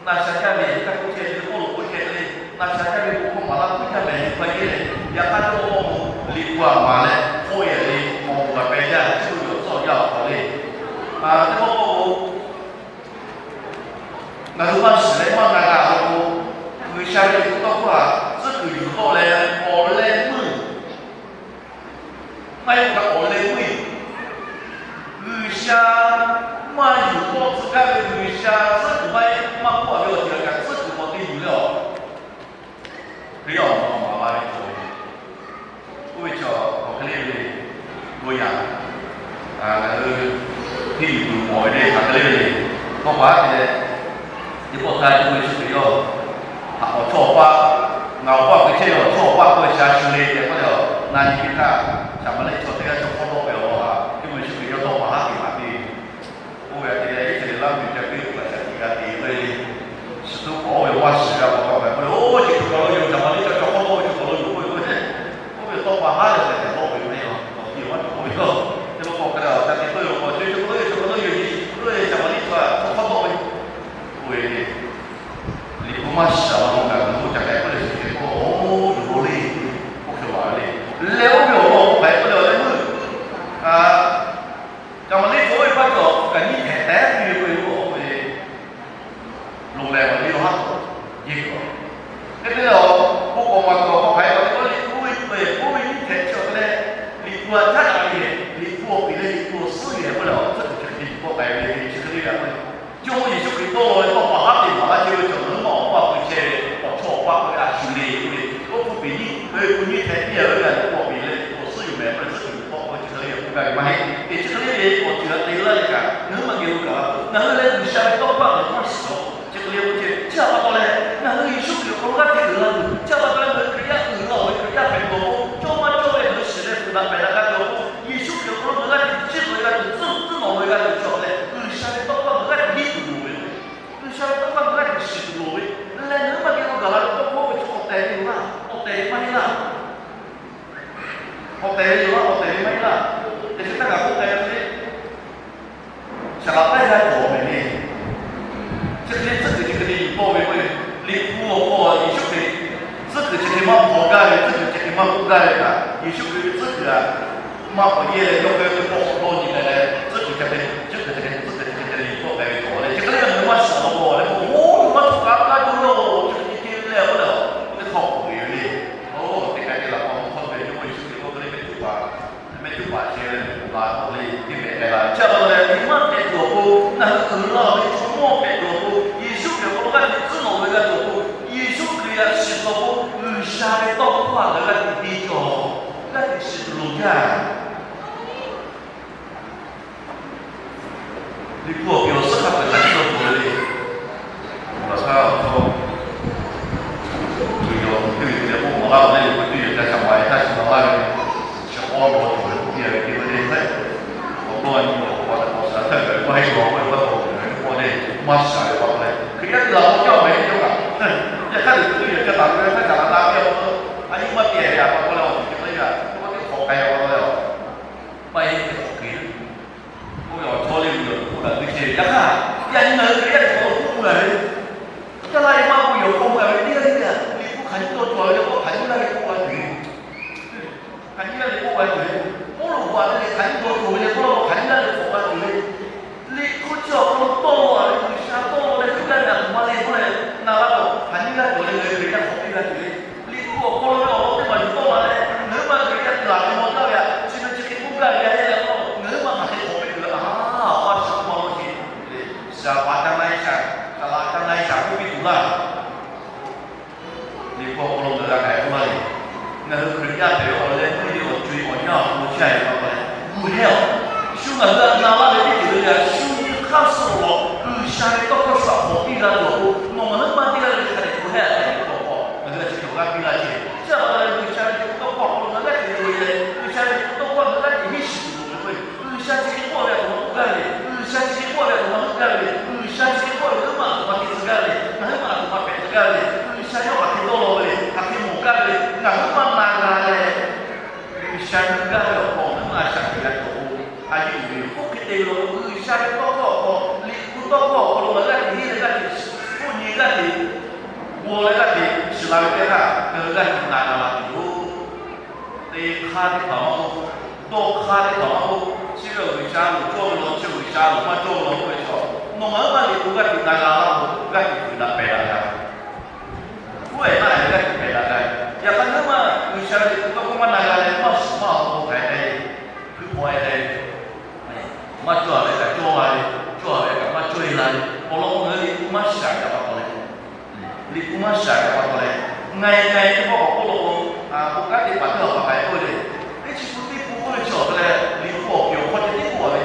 na sha jaˇ ve, htaˇ k'oˆ chehˇ ve, Pawˇluꞈ k'oˆ chehˇ ve le, na sha jaˇ ve bon hkawˇ maˍ laˇ k'oˆ jaˇ mehˍ ve pa yehˇ le. Yaꞈ hk'aˇ teˇ pawˆ k'o, liꞈ hpu a maˍ leh hk'oˆ yehˬ le, awˬ moˍ g'a peh jaˇ, chi hk'e ve awˬ tcuhˉ awˬ yanˇ awˬ hk'aw le. Teˇ pawˆ k'o, ngaˬ hui maˇ shiˍ leh maˇ na g'a k'o, G'uiˬsha ve liꞈ hpu tawˇ hkawˇ htaꞈ tcuhˉ kuiˬ yuˬ tawˆ leh awˬ leh meuˇ maˇ heˆ kaꞈ awˬ leh meuˇ, G'uiˬsha maˇ yuˬ tawˆ tcuh gaˇ ve G'uiˬsha tcuhˉ kuiˬ maˇ heˆ, maˇ k'oˆ a ve awˬ ceuˬ kaꞈ tcuhˉ kuiˬ k'awꞈ te yuˬ leh awˬ Hkriꞈ yaˇ awˬ moˍ maˍ la ve cawˬ ve, oˇ ve cawˬ hk'aˬ hk'e le ve le, bon yaꞈ, ngaˬ hui hteˇ yuˬ tuˬ mawˬ ve le hk'aˬ hk'e le ve le, kawˇ paˍ haˉ te leh, teˇ pawˆ htaˇ Jawˇmawˇ Yeˍsuˆ Hkriꞈ yawˇ htaꞈ awˬ chawˇ awˬ paˆ, ngaˬ awˬ paˆ hk'e chehˇ ve awˬ chawˇ awˬ paˆ k'oˆ ve sha shu le tehꞈ k'oˆ leh, na nyi teˇ htaˇ, Saˍmaˍriˆ chaw teˇ g'aˇ chaw hk'awˇ dawˆ ve awˬ lawn htaꞈ Jawˇmawˇ Yeˍsuˆ Hkriꞈ yawˇ dawˇ paˍ haˉ te maˍ piˇ ve. Oˇ ve htaꞈ te leh Iˉsaˍreˍlaˆ mvuhˇmiˬ ca piˇ ve hk'a shaˍ tiꞈ g'a te ve le. Suhˍ tuˉ k'awꞈ oˇ ve maˇ shiˍ g'a k'awꞈ tawˆ k'ai k'oˆ le, oˇ chi hk'e k'awꞈ lo yoˬ, Saˍmaˍriˆ chaw chaw hk'awˇ dawˆ ve chi hk'aw lo yoˬ k'oˆ ve k'o, oˇ ve tawˇ pa haˉ leh hk'e tehꞈ dawˆ ve maˇ heˆ law, awˬ ti maˇ cawˬ k'oˆ ve yoˬ. Teˇ pawˆ k'awꞈ hk'a leh awˬ ca te k'oˆ ve k'o, chi chi hk'aw lo yoˬ, chi hk'aw lo yoˬ, Saˍmaˍriˆ chaw hk'awˇ dawˆ ve, oˇ ve le. Liꞈ hpu maˇ shiˍ a law k'o, ngaˬ hui k'oˆ ca k'ai k'oˆ leh chi hk'e k'oˆ, oˇ, yoˬ le, k'oˆ hk'e laˬ ve le. Leh oˇ ve awˬ lawn k'o hk'aˬ hk'e k'oˆ leh awˬ leh meuˇ, Saˍmaˍriˆ chaw oˇ ve paˇ cawˬ kaꞈ nyiˇ htehꞈ tehꞈ piˇ ve k'oˆ ve k'o, oˇ ve lo leh awˬ leh yawˇ haˉ k'awꞈ yeˇ kuiˬ a. Hk'e te leh awˬ bon k'awꞈ maˍ kuiˬ awˬ hk'aw hk'aˬ hk'e k'oˆ leh, oˇ ve hpehꞈ oˇ ve nyiˇ htehꞈ chi awˬ hk'e leh, Liꞈ hpu a caˉ daꞈ ve, Liꞈ hpu awˬ piˍ leh Liꞈ hpu awˬ suhˉ ve hk'e k'oˆ leh awˬ tcuhˉ kuiˬ chi hk'e te yuˬ tawˆ k'ai ve le, chi hk'e le g'a k'oˆ ve. Jawˇmawˇ Yeˍsuˆ Hkriꞈ dawˇ law ve tawˇ pa haˉ te maˍ laˇ chehˇ ve cawˬ, ngaˬ hui maˇ awˬ paˆ k'oˆ chehˇ ve awˬ chawˇ awˬ paˆ k'oˆ ve a shu le k'oˆ ve, oˇ hpu piˍ nyiˇ, oˇ ve hpu nyiˇ htehꞈ piˇ a ve g'a tuˬ k'awꞈ piˍ leh Liꞈ hpu awˬ suhˉ yoˬ mehˍ k'oˆ leh tcuhˉ kuiˬ tawˆ k'oˆ ve chi hk'e le g'a k'oˆ gaˇ ve maˇ heˆ. Eˬ, chi hk'e le ve awˬ ceuˬ htaꞈ te laˇ leh kaꞈ ngaˬ hui maˇ geh lo gaˬ la tuˬ, ngaˬ hui leh G'uiˬsha ve tawˇ hkawˇ a lehˬ maˇ shiˍ a. Chi hk'e le k'oˆ chehˇ, chi a pa taw leh ngaˬ hui Yeˍsuˆ Hkriꞈ awˬ hk'aw lo g'aˇ hteꞈ uiˍ la tuˬ, chi a pa taw leh ngaˬ hui Hkriꞈ yaˇ uiˍ la ve, Hkriꞈ yaˇ hpehꞈ tuˬ awˬ pon, cawˇ maˇ cawˇ ve ngaˬ hui shiˍ leh fuiˍ daꞈ pehˬ daꞈ g'a tuˬ awˬ pon, Yeˍsuˆ Hkriꞈ awˬ hk'aw lo ngaˬ hui g'aˇ hteꞈ ciˇ lawˬ ve g'a tuˬ, tcuhˉ tcuhˉ nawˬ lawˬ ve g'a tuˬ cawˬ leh G'uiˬsha ve tawˇ hkawˇ ngaˬ hui g'aˇ hteꞈ hiˉ tuˬ loˍ ve, G'uiˬsha ve tawˇ hkawˇ ngaˬ hui g'aˇ hteꞈ shiˍ tuˬ loˍ ve, leh ngaˬ hui maˇ geh lo gaˬ la ve tawˇ hkawˇ ve chi awˬ tehˬ ve yoˬ laˇ, awˬ tehˬ ve maˇ heˆ laˇ. Awˬ tehˬ ve yoˬ laˇ, awˬ tehˬ ve maˇ heˆ laˇ. Teˇ chi htaˇ kaꞈ k'oˆ k'ai ve hk'e le, saˍ laꞈ taˇ g'a cawˬ mehˍ le. Chi hk'e le tcuhˉ kuiˬ chi hk'e le yuˬ tawˆ ve k'o, Liꞈ hpu awˬ hk'aw Yeˍsuˆ Hkriꞈ tcuhˉ kuiˬ chi hk'e maˇ hpaw gaˇ ve, tcuhˉ kuiˬ chi hk'e maˇ k'oˆ gaˇ ve kaꞈ, Yeˍsuˆ Hkriꞈ ve tcuhˉ kuiˬ a maˇ k'awꞈ yehˇ leh yawˇ hk'e ve hk'aw k'awꞈ dawˇ nyi k'ai leh, tcuhˉ kuiˬ chi hk'e, tcuhˉ kuiˬ chi hk'e, tcuhˉ kuiˬ chi hk'e le yuˬ tawˆ k'ai ve cawˬ leh, chi hk'e le ngaˬ hui maˇ shiˍ law k'o leh k'o, oˇ, maˇ tuꞈ kaꞈ kaˇ tuˬ ve oˬ, chi hk'e te ve le k'oˆ leh, oˇ teˇ hk'aw k'oˆ ve le. Oˇ, teˇ hk'ai te laˬ k'o, hk'aw ve Jawˇmawˇ Yeˍsuˆ Hkriꞈ k'oˆ ve le, mehˆ cuˉ paˍ mehˆ cuˉ paˍ chehˇ ve le, la k'oˆ le, teˇ hpehꞈ k'ai la. Chi a pa taw leh, nyi maˇ hpehꞈ tuˬ awˬ pon, ngaˬ hui uiˍ la ve chaw mawˇ hpehꞈ tuˬ awˬ pon, Yeˍsuˆ Hkriꞈ awˬ hk'aw lo g'aˇ hteꞈ tcuhˉ nawˬ ve g'a tuˬ awˬ pon, Yeˍsuˆ Hkriꞈ g'a shiˍ tuˬ awˬ pon, G'uiˬsha ve tawˇ hkawˇ a ngaˬ hui g'aˇ hteꞈ te cawˬ, g'aˇ hteꞈ shiˍ tuˬ loˍ jaˇ. Liꞈ hpu awˬ piˍ awˬ suhˉ hk'a peu-eˬ htaꞈ chiˇ lawˬ tuˬ ve le. Awˬ laꞈ shaˉ awˬ hkawˇ, G'uiˬ yaw teˇ ve te leh k'oˆ mawˬ laˇ ve le, teˇ ve ca shaˍ ma e htaˇ chi ma laˇ ve, chi k'awˇ law tuˬ ve k'oˆ piˇ a ve teˇ ve le htaˇ, awˬ tawˇ nyi awˬ hk'aw pa taw k'awꞈ shaˍ htaˇ gaˬ maˇ heˆ law k'oˆ ve pa taw, awˬ hk'aw le maˇ shaˍ ve pa taw leh, Hkriꞈ yaˇ teˇ g'aˇ k'awꞈ jaˇ mehˍ teˇ cawˇ kaꞈ, yaꞈ hk'aˇ teꞈ teˇ ve yaꞈ ca taˍ ve htaˇ ca la na ve awˬ hk'aw, a nyi maˇ te ve a pa taw leh awˬ ceuˬ teˇ hk'aˇ yaꞈ k'oˆ teˇ hk'awꞈ k'ai a pa taw leh awˬ, maˇ heˆ teˇ hk'awꞈ k'ai. Oˇ ve awˬ chawˇ le ve yoˬ, k'oˆ daꞈ ve chehˇ ve. Yaꞈ hk'aˇ, yaꞈ nyi ngaˬ hui Hkriꞈ yaˇ teˇ hpaˍ lo k'oˆ mui a ve, caˇ laˇ ve maˇ k'oˆ ve awˬ hk'aw mui a ve teˇ g'aˇ le le, Liꞈ hpu hk'aˬ nyiˇ taw cawˬ ve le k'o, hk'aˬ nyiˇ g'aˇ le k'oˆ g'a tuˬ le. Hk'aˬ nyiˇ g'aˇ le k'oˆ g'a tuˬ le. Pawˇluꞈ k'oˆ a ve le, hk'aˬ nyiˇ taw cawˬ ve le k'oˆ laˇ k'o, hk'aˬ nyiˇ g'aˇ le k'oˆ g'a tuˬ le. Liꞈ hpu chi awˬ hk'aw lo tawˇ law a ve G'uiˬsha tawˇ law leh, hk'aˬ nyiˇ g'aˇ le a tuˬ maˇ le k'oˆ leh, na laˇ k'o, hk'aˬ nyiˇ g'aˇ cawˬ le, ngaˬ hui Hkriꞈ yaˇ hk'awꞈ piˇ g'a tuˬ le. Liꞈ hpu awˬ hk'aw lo ve awˬ lawn teˇ hpaˍ yuˬ tawˆ la leh, ngaˬ hui ma Hkriꞈ yaˇ te laˬ ve maw jaˇ ve a, chi ve chi hk'e k'oˆ gaˇ ve a le le k'o, ngaˬ hui ma hk'aˬ hk'e hk'awꞈ piˇ tuˬ ve a, a pa shu maˇ law ce. Shaˍ pa caˇ na e shaˍ, shaˍ laꞈ caˇ na e shaˍ k'oˆ piˇ tuˬ laˇ. Liꞈ hpu awˬ hk'aw lo ngaˬ hui g'a k'ai k'oˆ laˇ ve, ngaˬ hui Hkriꞈ yaˇ hpehꞈ ve awˬ leh meuˇ ve awˬ co e awˬ yanˇ awˬ hk'aw lo chehˇ a ve pa taw leh, gu hehˇ awˬ, shu ngaˬ hui g'a na laˇ ve teˇ ceuˬ le le a, shu hk'aˇ suh awˬ lawn G'uiˬsha ve tawˇ hkawˇ shu htaꞈ k'awꞈ piˇ g'a tuˬ awˬ pon, nawˬ ngaˬ hui maˇ teˇ g'aˇ le le hk'a dehꞈ gu hehˇ a tehꞈ k'oˆ k'o, ngaˬ hui a chi hk'e awˬ g'aˇ piˇ laˇ ce. Chi a pa taw leh G'uiˬsha ve liꞈ hpu tawˇ hkawˇ awˬ hk'aw lo ngaˬ hui g'aˇ hteꞈ loꞈ e leh, G'uiˬsha ve liꞈ hpu tawˇ hkawˇ ngaˬ hui g'aˇ hteꞈ hiˉ shiˍ tuˬ loˍ ve k'o, G'uiˬsha chi hk'e k'oˆ ve a htoꞈ ma k'oˆ gaˇ ve le, G'uiˬsha chi hk'e k'oˆ ve a htoꞈ ma k'oˆ gaˇ ve le, G'uiˬsha chi hk'e k'oˆ ve ngaˬ hui maˇ a htoꞈ ma te tcuh gaˇ ve le, ngaˬ hui maˇ a htoꞈ ma hpehꞈ tcuh gaˇ ve le, G'uiˬsha yawˇ hk'aˬ hk'e dawˇ law ve le, hk'aˬ hk'e mawˬ gaˇ ve le, ngaˬ hui maˇ na g'a leh, G'uiˬsha heuˆ gaˇ ve awˬ hk'aw ngaˬ hui maˇ Te lo G'uiˬsha ve tawˇ hkawˇ awˬ hk'aw, Liꞈ hpu tawˇ hkawˇ awˬ hk'aw lo ngaˬ hui g'aˇ hteꞈ henˇ leh g'aˇ hteꞈ, hpfuhˆ nyi g'aˇ hteꞈ, g'aw leh g'aˇ hteꞈ shiˍ la ve teˇ htaˇ, ngaˬ hui g'aˇ hteꞈ na g'a la tuˬ yoˬ. Te hk'aˇ teˇ hpaˍ maˇ k'oˆ, dawˇ hk'aˇ teˇ hpaˍ maˇ k'oˆ, chi ve G'uiˬsha loˍ cawˇ ve law, chi G'uiˬsha loˍ maˇ cawˇ ve law k'oˆ ve chaw, nawˬ ngaˬ hui maˇ Liꞈ hpu g'aˇ hteꞈ na g'a laˇ k'o, g'aˇ hteꞈ fuiˍ daꞈ pehˬ daꞈ g'a. Oˇ ve naˆ leh g'aˇ hteꞈ pehˬ daꞈ g'a. Yaꞈ hk'aˇ ngaˬ hui maˇ G'uiˬsha ve Liꞈ hpu tawˇ hkawˇ maˇ na g'a leh, maˇ shiˍ maˇ awˬ hk'aw hpehꞈ leh, hkui hk'aw e leh, maˇ cawˇ a ve kaꞈ cawˇ la ve, cawˇ a ve kaꞈ maˇ cawˇ e la ve, awˬ lawn k'o ngaˬ hui Liꞈ hpu maˇ shiˍ a kaꞈ pa taw leh, Liꞈ hpu maˇ shiˍ a kaꞈ pa taw leh, ngaˬ e ngaˬ e teˇ pawˆ k'awꞈ k'oˆ lo k'o, bon kanˉ teˇ hpaˍ teˇ hpaˍ hpehꞈ k'oˆ ve le. Teˇ chi pun teˇ pun k'oˆ ve chi awˬ hk'a leh Liꞈ hpu awˬ piˍ awˬ hk'aw ceh tiˉ k'oˆ a ve,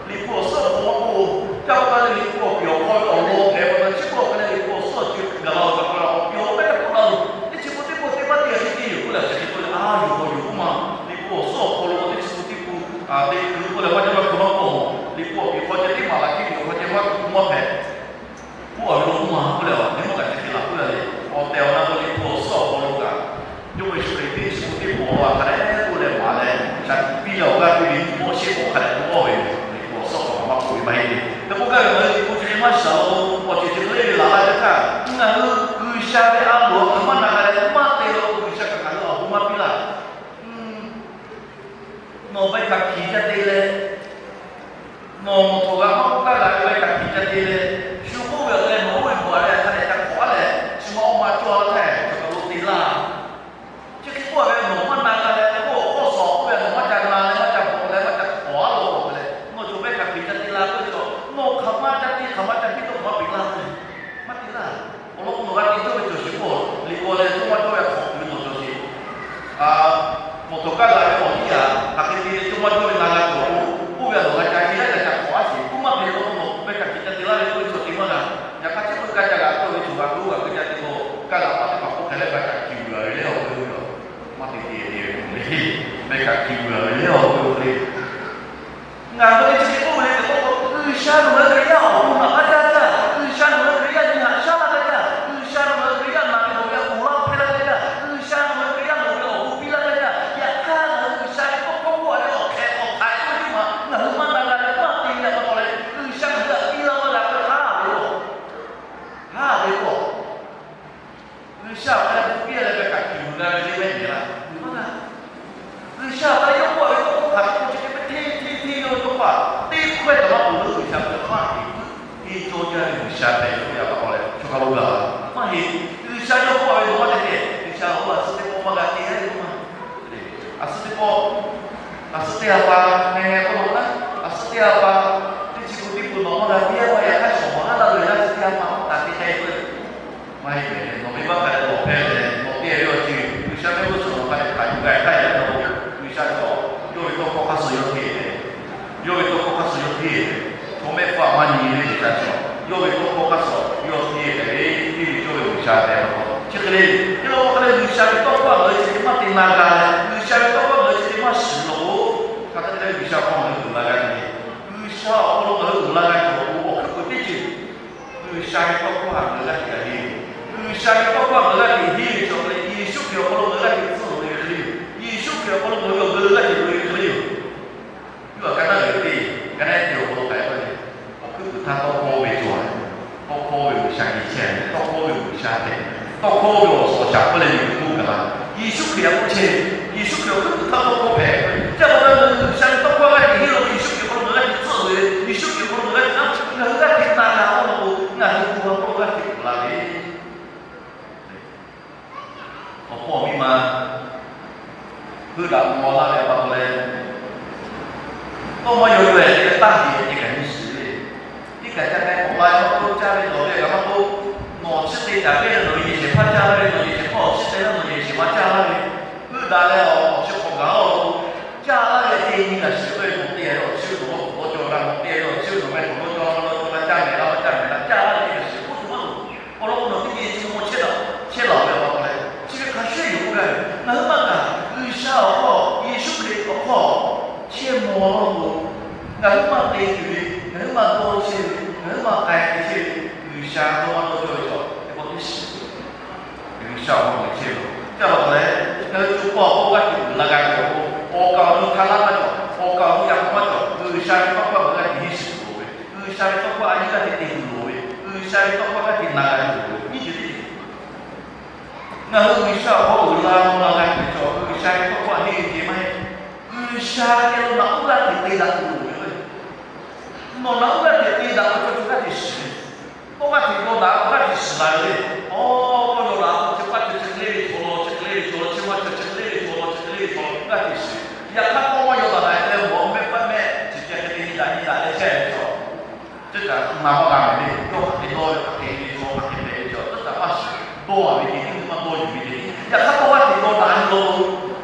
Liꞈ hpu awˬ suhˉ awˬ hk'aw maˇ k'oˆ, caˇ pa taw leh Liꞈ hpu awˬ piˍ awˬ hk'aw ve awˬ lawn hpehꞈ pa taw chi k'oˆ awˬ hk'a leh Liꞈ hpu awˬ suhˉ awˬ ceh gaˬ la ve pa taw leh awˬ piˍ awˬ hk'aw teˇ hpaˍ k'oˆ la lo, teˇ chi pun teˇ pun teˇ maˇ teˇ g'aˇ teˇ teˇ yoˬ k'oˆ leh chi k'oˆ le, a yoˬ k'o yoˬ k'oˆ ma, Liꞈ hpu awˬ suhˉ awˬ hk'aw lo teˇ chi pun teˇ pun, a te k'oˆ leh maˇ jaˇ maˇ hk'aw maˇ k'oˆ, Liꞈ hpu awˬ piˍ hk'aw ceh teˇ maˬ laꞈ kiˆ ve awˬ hk'aw ceh maˇ k'oˆ maˇ hpehꞈ. K'oˆ a ve lo k'oˆ ma k'oˆ leh, a teˇ maˇ kaꞈ chi hk'e laˬ k'oˆ a le. Awˬ tehˬ awˬ na k'o Liꞈ hpu awˬ suhˉ awˬ hk'aw lo kaꞈ, Jawˇmawˇ Yeˍsuˆ Hkriꞈ teˇ chi pun teˇ pun awˬ lawn hk'a dehꞈ k'oˆ leh maˍ leh, shaˍ tiꞈ piˇ leh awˬ g'aˇ piˇ ve nyi mawˇ shehˆ k'awꞈ hk'a dehꞈ k'oˆ ve, Liꞈ hpu awˬ suhˉ awˬ hk'aw maˇ k'oˆ ve maˇ heˆ le. Hk'e k'oˆ gaˇ ve ngaˬ hui Liꞈ hpu chi hk'e maˇ shiˍ a law k'o, awˬ ceuˬ chi hk'e le ve laˬ laˇ ve htaˇ, ngaˬ hui G'uiˬsha ve a loˍ a hk'aw maˇ na g'a leh maˇ te law k'o, G'uiˬsha kaꞈ ngaˬ hui awˬ bon maˇ piˇ laˇ. Nawˬ ve hkaꞈ hkiˬ ca te leh, nawˬ mawˬ htawnˍ g'a maˇ k'oˆ gaˇ g'a ve hkaꞈ hkiˬ ca te leh, shu k'oˆ ve awˬ hk'e leh nawˬ oˇ ve bvuhꞈ a ve hk'a dehꞈ ca hk'awꞈ a leh, shu ma oˇ ma cawˇ a laˇ htaˇ, cawˬ kaˬ lo te laˇ. Chi hk'e k'oˆ a ve nawˬ maˇ na g'a leh, k'oˆ awˬ hk'awˇ suhˍ k'oˆ ve nawˬ maˇ ca na leh maˇ ca bvuhꞈ leh maˇ ca hk'awꞈ a law k'o leh, nawˬ cawˬ ve hkaꞈ hkiˬ ca te la k'oˆ ve chaw, nawˬ hk'aˬ ma ca te hk'aˬ ma ca piˇ tawˇ hk'aˬ maˇ peꞈ laˇ ve, maˇ te laˇ. Awˬ lawn k'o nawˬ g'a te cawˇ ve cawˬ sheˍ k'o, Liꞈ hpu leh cawˇ maˇ cawˇ ve hk'awꞈ tuˬ ve nawˬ cawˬ sheˍ. Mawˬ htawnˍ kaˇ la ve awˬ liˇ a hk'aˬ hk'e te ve cawˇ maˇ cawˇ ve na g'a tuˬ awˬ k'o, oˇ ve a nawˬ g'a ca te laˇ ca ca hk'awꞈ a sheˍ k'oˆ maˇ hpehꞈ law k'o, nawˬ ve hkaꞈ hkiˬ ca te laˇ ve k'oˆ ve chaw te maˇ g'a. Yaꞈ hk'aˇ chi beuꞈ kaˇ ca g'a tawˇ ve chaw g'a k'oˆ g'a ve ca te k'o, kaˇ la paˍ teˇ hpaˍ k'oˆ hk'e leh g'a ca hkiˬ g'a ve le awˬ k'oˆ ve yoˬ. Maˇ te te te ve le, ve hkaꞈ hkiˬ g'a ve le awˬ k'oˆ ve le. Ngaˬ hui ve chi hk'e k'oˆ ve le tehꞈ k'oˆ k'o, G'uiˬsha nawˬ hui Hkriꞈ yaˇ awˬ bon naꞈ maˇ jaˇ jaˇ. G'uiˬsha nawˬ hui Hkriꞈ yaˇ nyi haꞈ shaˉ laˇ ve jaˇ. G'uiˬsha nawˬ hui Hkriꞈ yaˇ naˬ ve awˬ bon hpehˇ laˇ ve jaˇ. G'uiˬsha nawˬ hui Hkriꞈ yaˇ nawˬ ve awˬ bon piˇ laˇ ve jaˇ. Yaꞈ hk'aˇ ngaˬ hui G'uiˬsha ve tawˇ hkawˇ k'oˆ a ve awˬ hk'e awˬ hk'aˬ hk'e ve teˇ maˬ ngaˬ hui maˇ na g'a leh maˇ te ve pa taw leh, G'uiˬsha ngaˬ hui htaꞈ piˇ laˇ maˇ g'a k'oˆ hk'aˇ ve k'o, hk'aˇ ve k'o G'uiˬsha awˬ hk'aw leh hpu piˇ leh ve kaꞈ hkiˬ yuˬ g'a ve le mehˆ nehˬ laˇ. Yuˬ maˇ g'a. G'uiˬsha awˬ hk'aw leh yawˇ k'oˆ ve tawˇ hkawˇ hk'aˬ hk'e k'oˆ chi hk'e ve hteˇ hteˇ hteˇ yawˇ ve tawˇ hkawˇ teˇ hkawehˇ taˍ maˇ peuˬ lo G'uiˬsha hk'aw maˇ heˆ. Teˇ cawˇ jaˇ ve G'uiˬsha hpehꞈ ve k'oˆ ve pa taw leh chaw hk'a lo g'a maˇ heˆ. G'uiˬsha yawˇ k'oˆ ve lo maˇ te tehꞈ, G'uiˬsha a suh teˇ pawˆ maˇ g'a te a ve k'oˆ ma. A suh teˇ pawˆ, a suh teˇ ha pa, ngaˬ hui k'oˆ lo na, a suh teˇ ha pa, teˇ chi pun teˇ pun nawˬ maˇ g'a te a ve yaꞈ hk'aˇ shawˍ maˍ haˉ laˇ ve laˇ chi teˇ ha pa taˍ te te k'oˆ ve Maˇ heˆ lehˬ, nawˬ ve maˇ hk'a dehꞈ lawˬ hpehˇ leh nawˬ te ve awˬ ceuˬ G'uiˬsha mehˆ g'uˇ suhˍ nawˬ hk'a dehꞈ htaꞈ yuˬ g'a htaˇ, yaꞈ nyi G'uiˬsha cawˬ, yawˇ ve tawˇ hkawˇ hk'aˇ suh yawˇ hteˇ ve, yawˇ ve tawˇ hkawˇ hk'aˇ suh yawˇ hteˇ ve, chaw mehˆ hpfuhˇ maˇ nyi ve G'uiˬsha cawˬ, yawˇ ve tawˇ hkawˇ hk'aˇ suh yawˇ hteˇ ve, hteˇ ve cawˇ ve G'uiˬsha tehꞈ k'oˆ. Chi hk'e le, yawˇ hk'a lehˬ G'uiˬsha ve tawˇ hkawˇ ngaˬ hui chi hk'e maˇ te na g'a leh, G'uiˬsha ve tawˇ hkawˇ ngaˬ hui chi hk'e maˇ shiˍ lawˬ k'o, hk'aˬ hk'e te leh G'uiˬsha hk'aw ngaˬ hui uiˍ la g'a ve, G'uiˬsha awˬ hk'aw lo ngaˬ hui uiˍ la g'a ve awˬ hk'aw lo awˬ hkuiˉ puiˍ teˇ ceuˬ G'uiˬsha ve tawˇ hkawˇ htaꞈ ngaˬ hui g'aˇ hteꞈ g'a henˇ. G'uiˬsha ve tawˇ hkawˇ htaꞈ ngaˬ hui g'aˇ hteꞈ henˇ ve chaw hk'e leh, Yeˍsuˆ Hkriꞈ awˬ hk'aw lo ngaˬ hui g'aˇ hteꞈ tcuhˉ loꞈ ve hk'e le yoˬ. Yeˍsuˆ Hkriꞈ awˬ hk'aw lo ngaˬ hui awˬ g'aˇ hteꞈ loꞈ ve hk'e le yoˬ. Yawˇ htaꞈ ka naˉ ve teˇ, ka naˉ te awˬ hk'aw lo hk'aˬ hk'e k'oˆ ve, awˬ hkuiˉ puiˍ htaˇ tawˇ hkawˇ ve cawˬ, tawˇ hkawˇ ve G'uiˬsha geh chehˇ ve, tawˇ hkawˇ ve G'uiˬsha hpehꞈ, tawˇ hkawˇ ve awˬ suhˍ awˬ shaˍ hk'oˆ leh miˬguiˬ hk'oˆ kaꞈ la, Yeˍsuˆ Hkriꞈ htaꞈ k'oˆ chehˇ ve, Yeˍsuˆ Hkriꞈ awˬ hkuiˉ puiˍ htaˇ tawˇ hkawˇ hpehꞈ. Chi pa taw G'uiˬsha ve tawˇ hkawˇ g'aˇ hteꞈ henˇ lo Yeˍsuˆ Hkriꞈ awˬ hk'aw lo g'aˇ hteꞈ tcuhˉ ve, Yeˍsuˆ Hkriꞈ awˬ hk'aw lo g'aˇ hteꞈ ngaˬ hui g'aˇ hteꞈ na g'a k'oˆ lo k'o, ngaˬ hui bon g'a k'oˆ lo g'aˇ hteꞈ uiˍ la ve Awˬ hpawˇ miˇ ma heuˆ daꞈ maw laˇ ve pa taw leh, tawˇ maˇ yaw yaw-ehˍ te leh taˇ heˍ ve kaꞈ nyi shiˍ ve, teˇ kaꞈ ca k'ai k'awꞈ la ve maˇ k'oˆ, caˇ ve dawˬ ve kaꞈ maˇ k'oˆ, nawˬ chi te caˍ ve leh nawˬ yehˬ shehˍ hpaˇ caˇ laˇ ve, nawˬ yehˬ shehˍ hpaˇ awˬ chi te laˇ, nawˬ yehˬ shehˍ ma caˇ laˇ ve, heuˆ daꞈ leh awˬ chi hk'awꞈ gaˬ-o, caˇ laˇ ve te nyi gaˬ shiˍ ve, nawˬ te ve awˬ chi ve nawˬ maˇ k'awꞈ dawˇ cawˇ g'a, nawˬ te ve awˬ chi ve nawˬ meh k'awꞈ dawˇ cawˇ laˇ, maˇ dawˇ cawˇ g'a, caˇ mehˍ laˇ, maˇ caˇ mehˍ laˇ, caˇ laˇ ve te gaˬ shiˍ k'oˆ tuˬ maˇ loˍ. Awˬ lawn k'o nawˬ teˇ geh chi maw chehˇ laˬ, chehˇ laˬ ve pa taw leh, chi ve hk'a shuˍ yoˬ k'oˆ gaˇ ve, ngaˬ hui maˇ kaꞈ G'uiˬsha awˬ hk'aw, Yeˍsuˆ Hkriꞈ awˬ hk'aw chehˇ maw law k'o, ngaˬ hui maˇ te tuˬ ve, ngaˬ hui maˇ dawˇ chehˇ ve, ngaˬ hui maˇ k'ai te chehˇ ve, G'uiˬsha dawˇ maˇ dawˇ cawˇ ve chaw teˇ pawˆ teˇ shiˍ G'uiˬsha awˬ hk'aw lo chehˇ ve. Chi pa taw leh, ngaˬ hui co hpawˇ awˬ hk'aw g'aˇ hteꞈ uiˍ la g'a ve awˬ hk'aw, awˬ kaˍ awˬ nu hk'a laˇ maˇ cawˬ, awˬ kaˍ awˬ nu yaꞈ k'aw maˇ cawˬ, G'uiˬsha ve tawˇ hkawˇ ngaˬ hui g'aˇ hteꞈ G'uiˬsha ve tawˇ hkawˇ a yehˇ g'aˇ hteꞈ te tuˬ loˍ ve, G'uiˬsha ve tawˇ hkawˇ g'aˇ hteꞈ na g'a tuˬ loˍ ve, nyiˇ ceuˬ teˇ ceuˬ. Ngaˬ hui G'uiˬsha awˬ hk'aw uiˍ la naw la g'a tuˬ ve chaw, G'uiˬsha ve tawˇ hkawˇ a henˇ ve te maˇ heˆ. G'uiˬsha geh lo naꞈ uˉ g'aˇ hteꞈ te daꞈ tuˬ loˍ ve k'o, nawˬ naꞈ uˉ g'aˇ hteꞈ te daꞈ ve chaw, chaw g'aˇ hteꞈ shiˍ ve, tawˇ g'aˇ hteꞈ dawˇ daꞈ, tawˇ g'aˇ hteꞈ shiˍ la ve le. Awˬ, k'awˇ yaw daꞈ k'o, chi hk'e le ve chaw law, chi hk'e le ve chaw law, chi ma chaw chi hk'e le ve chaw law, chi hk'e le ve chaw law, g'aˇ hteꞈ shiˍ. Yaꞈ hk'aˇ k'awˇ maˇ yaw daꞈ daꞈ leh mawˬ mehˆ hpehˇ mehˆ chi ceh hk'e te nyi daꞈ nyi daꞈ leh chehˇ ve chaw, teˇ kaꞈ na maˇ g'a ve le. Yawˇ hk'aˬ hk'e dawˇ ve, hk'aˬ hk'e ve chaw, hk'aˬ hk'e hpehꞈ ve chaw, teˇ kaꞈ maˇ shiˍ. Dawˇ ve te, teˇ maˇ dawˇ yuˬ ve te. Yaꞈ hk'aˇ tawˇ g'aˇ hteꞈ dawˇ daꞈ nyi law,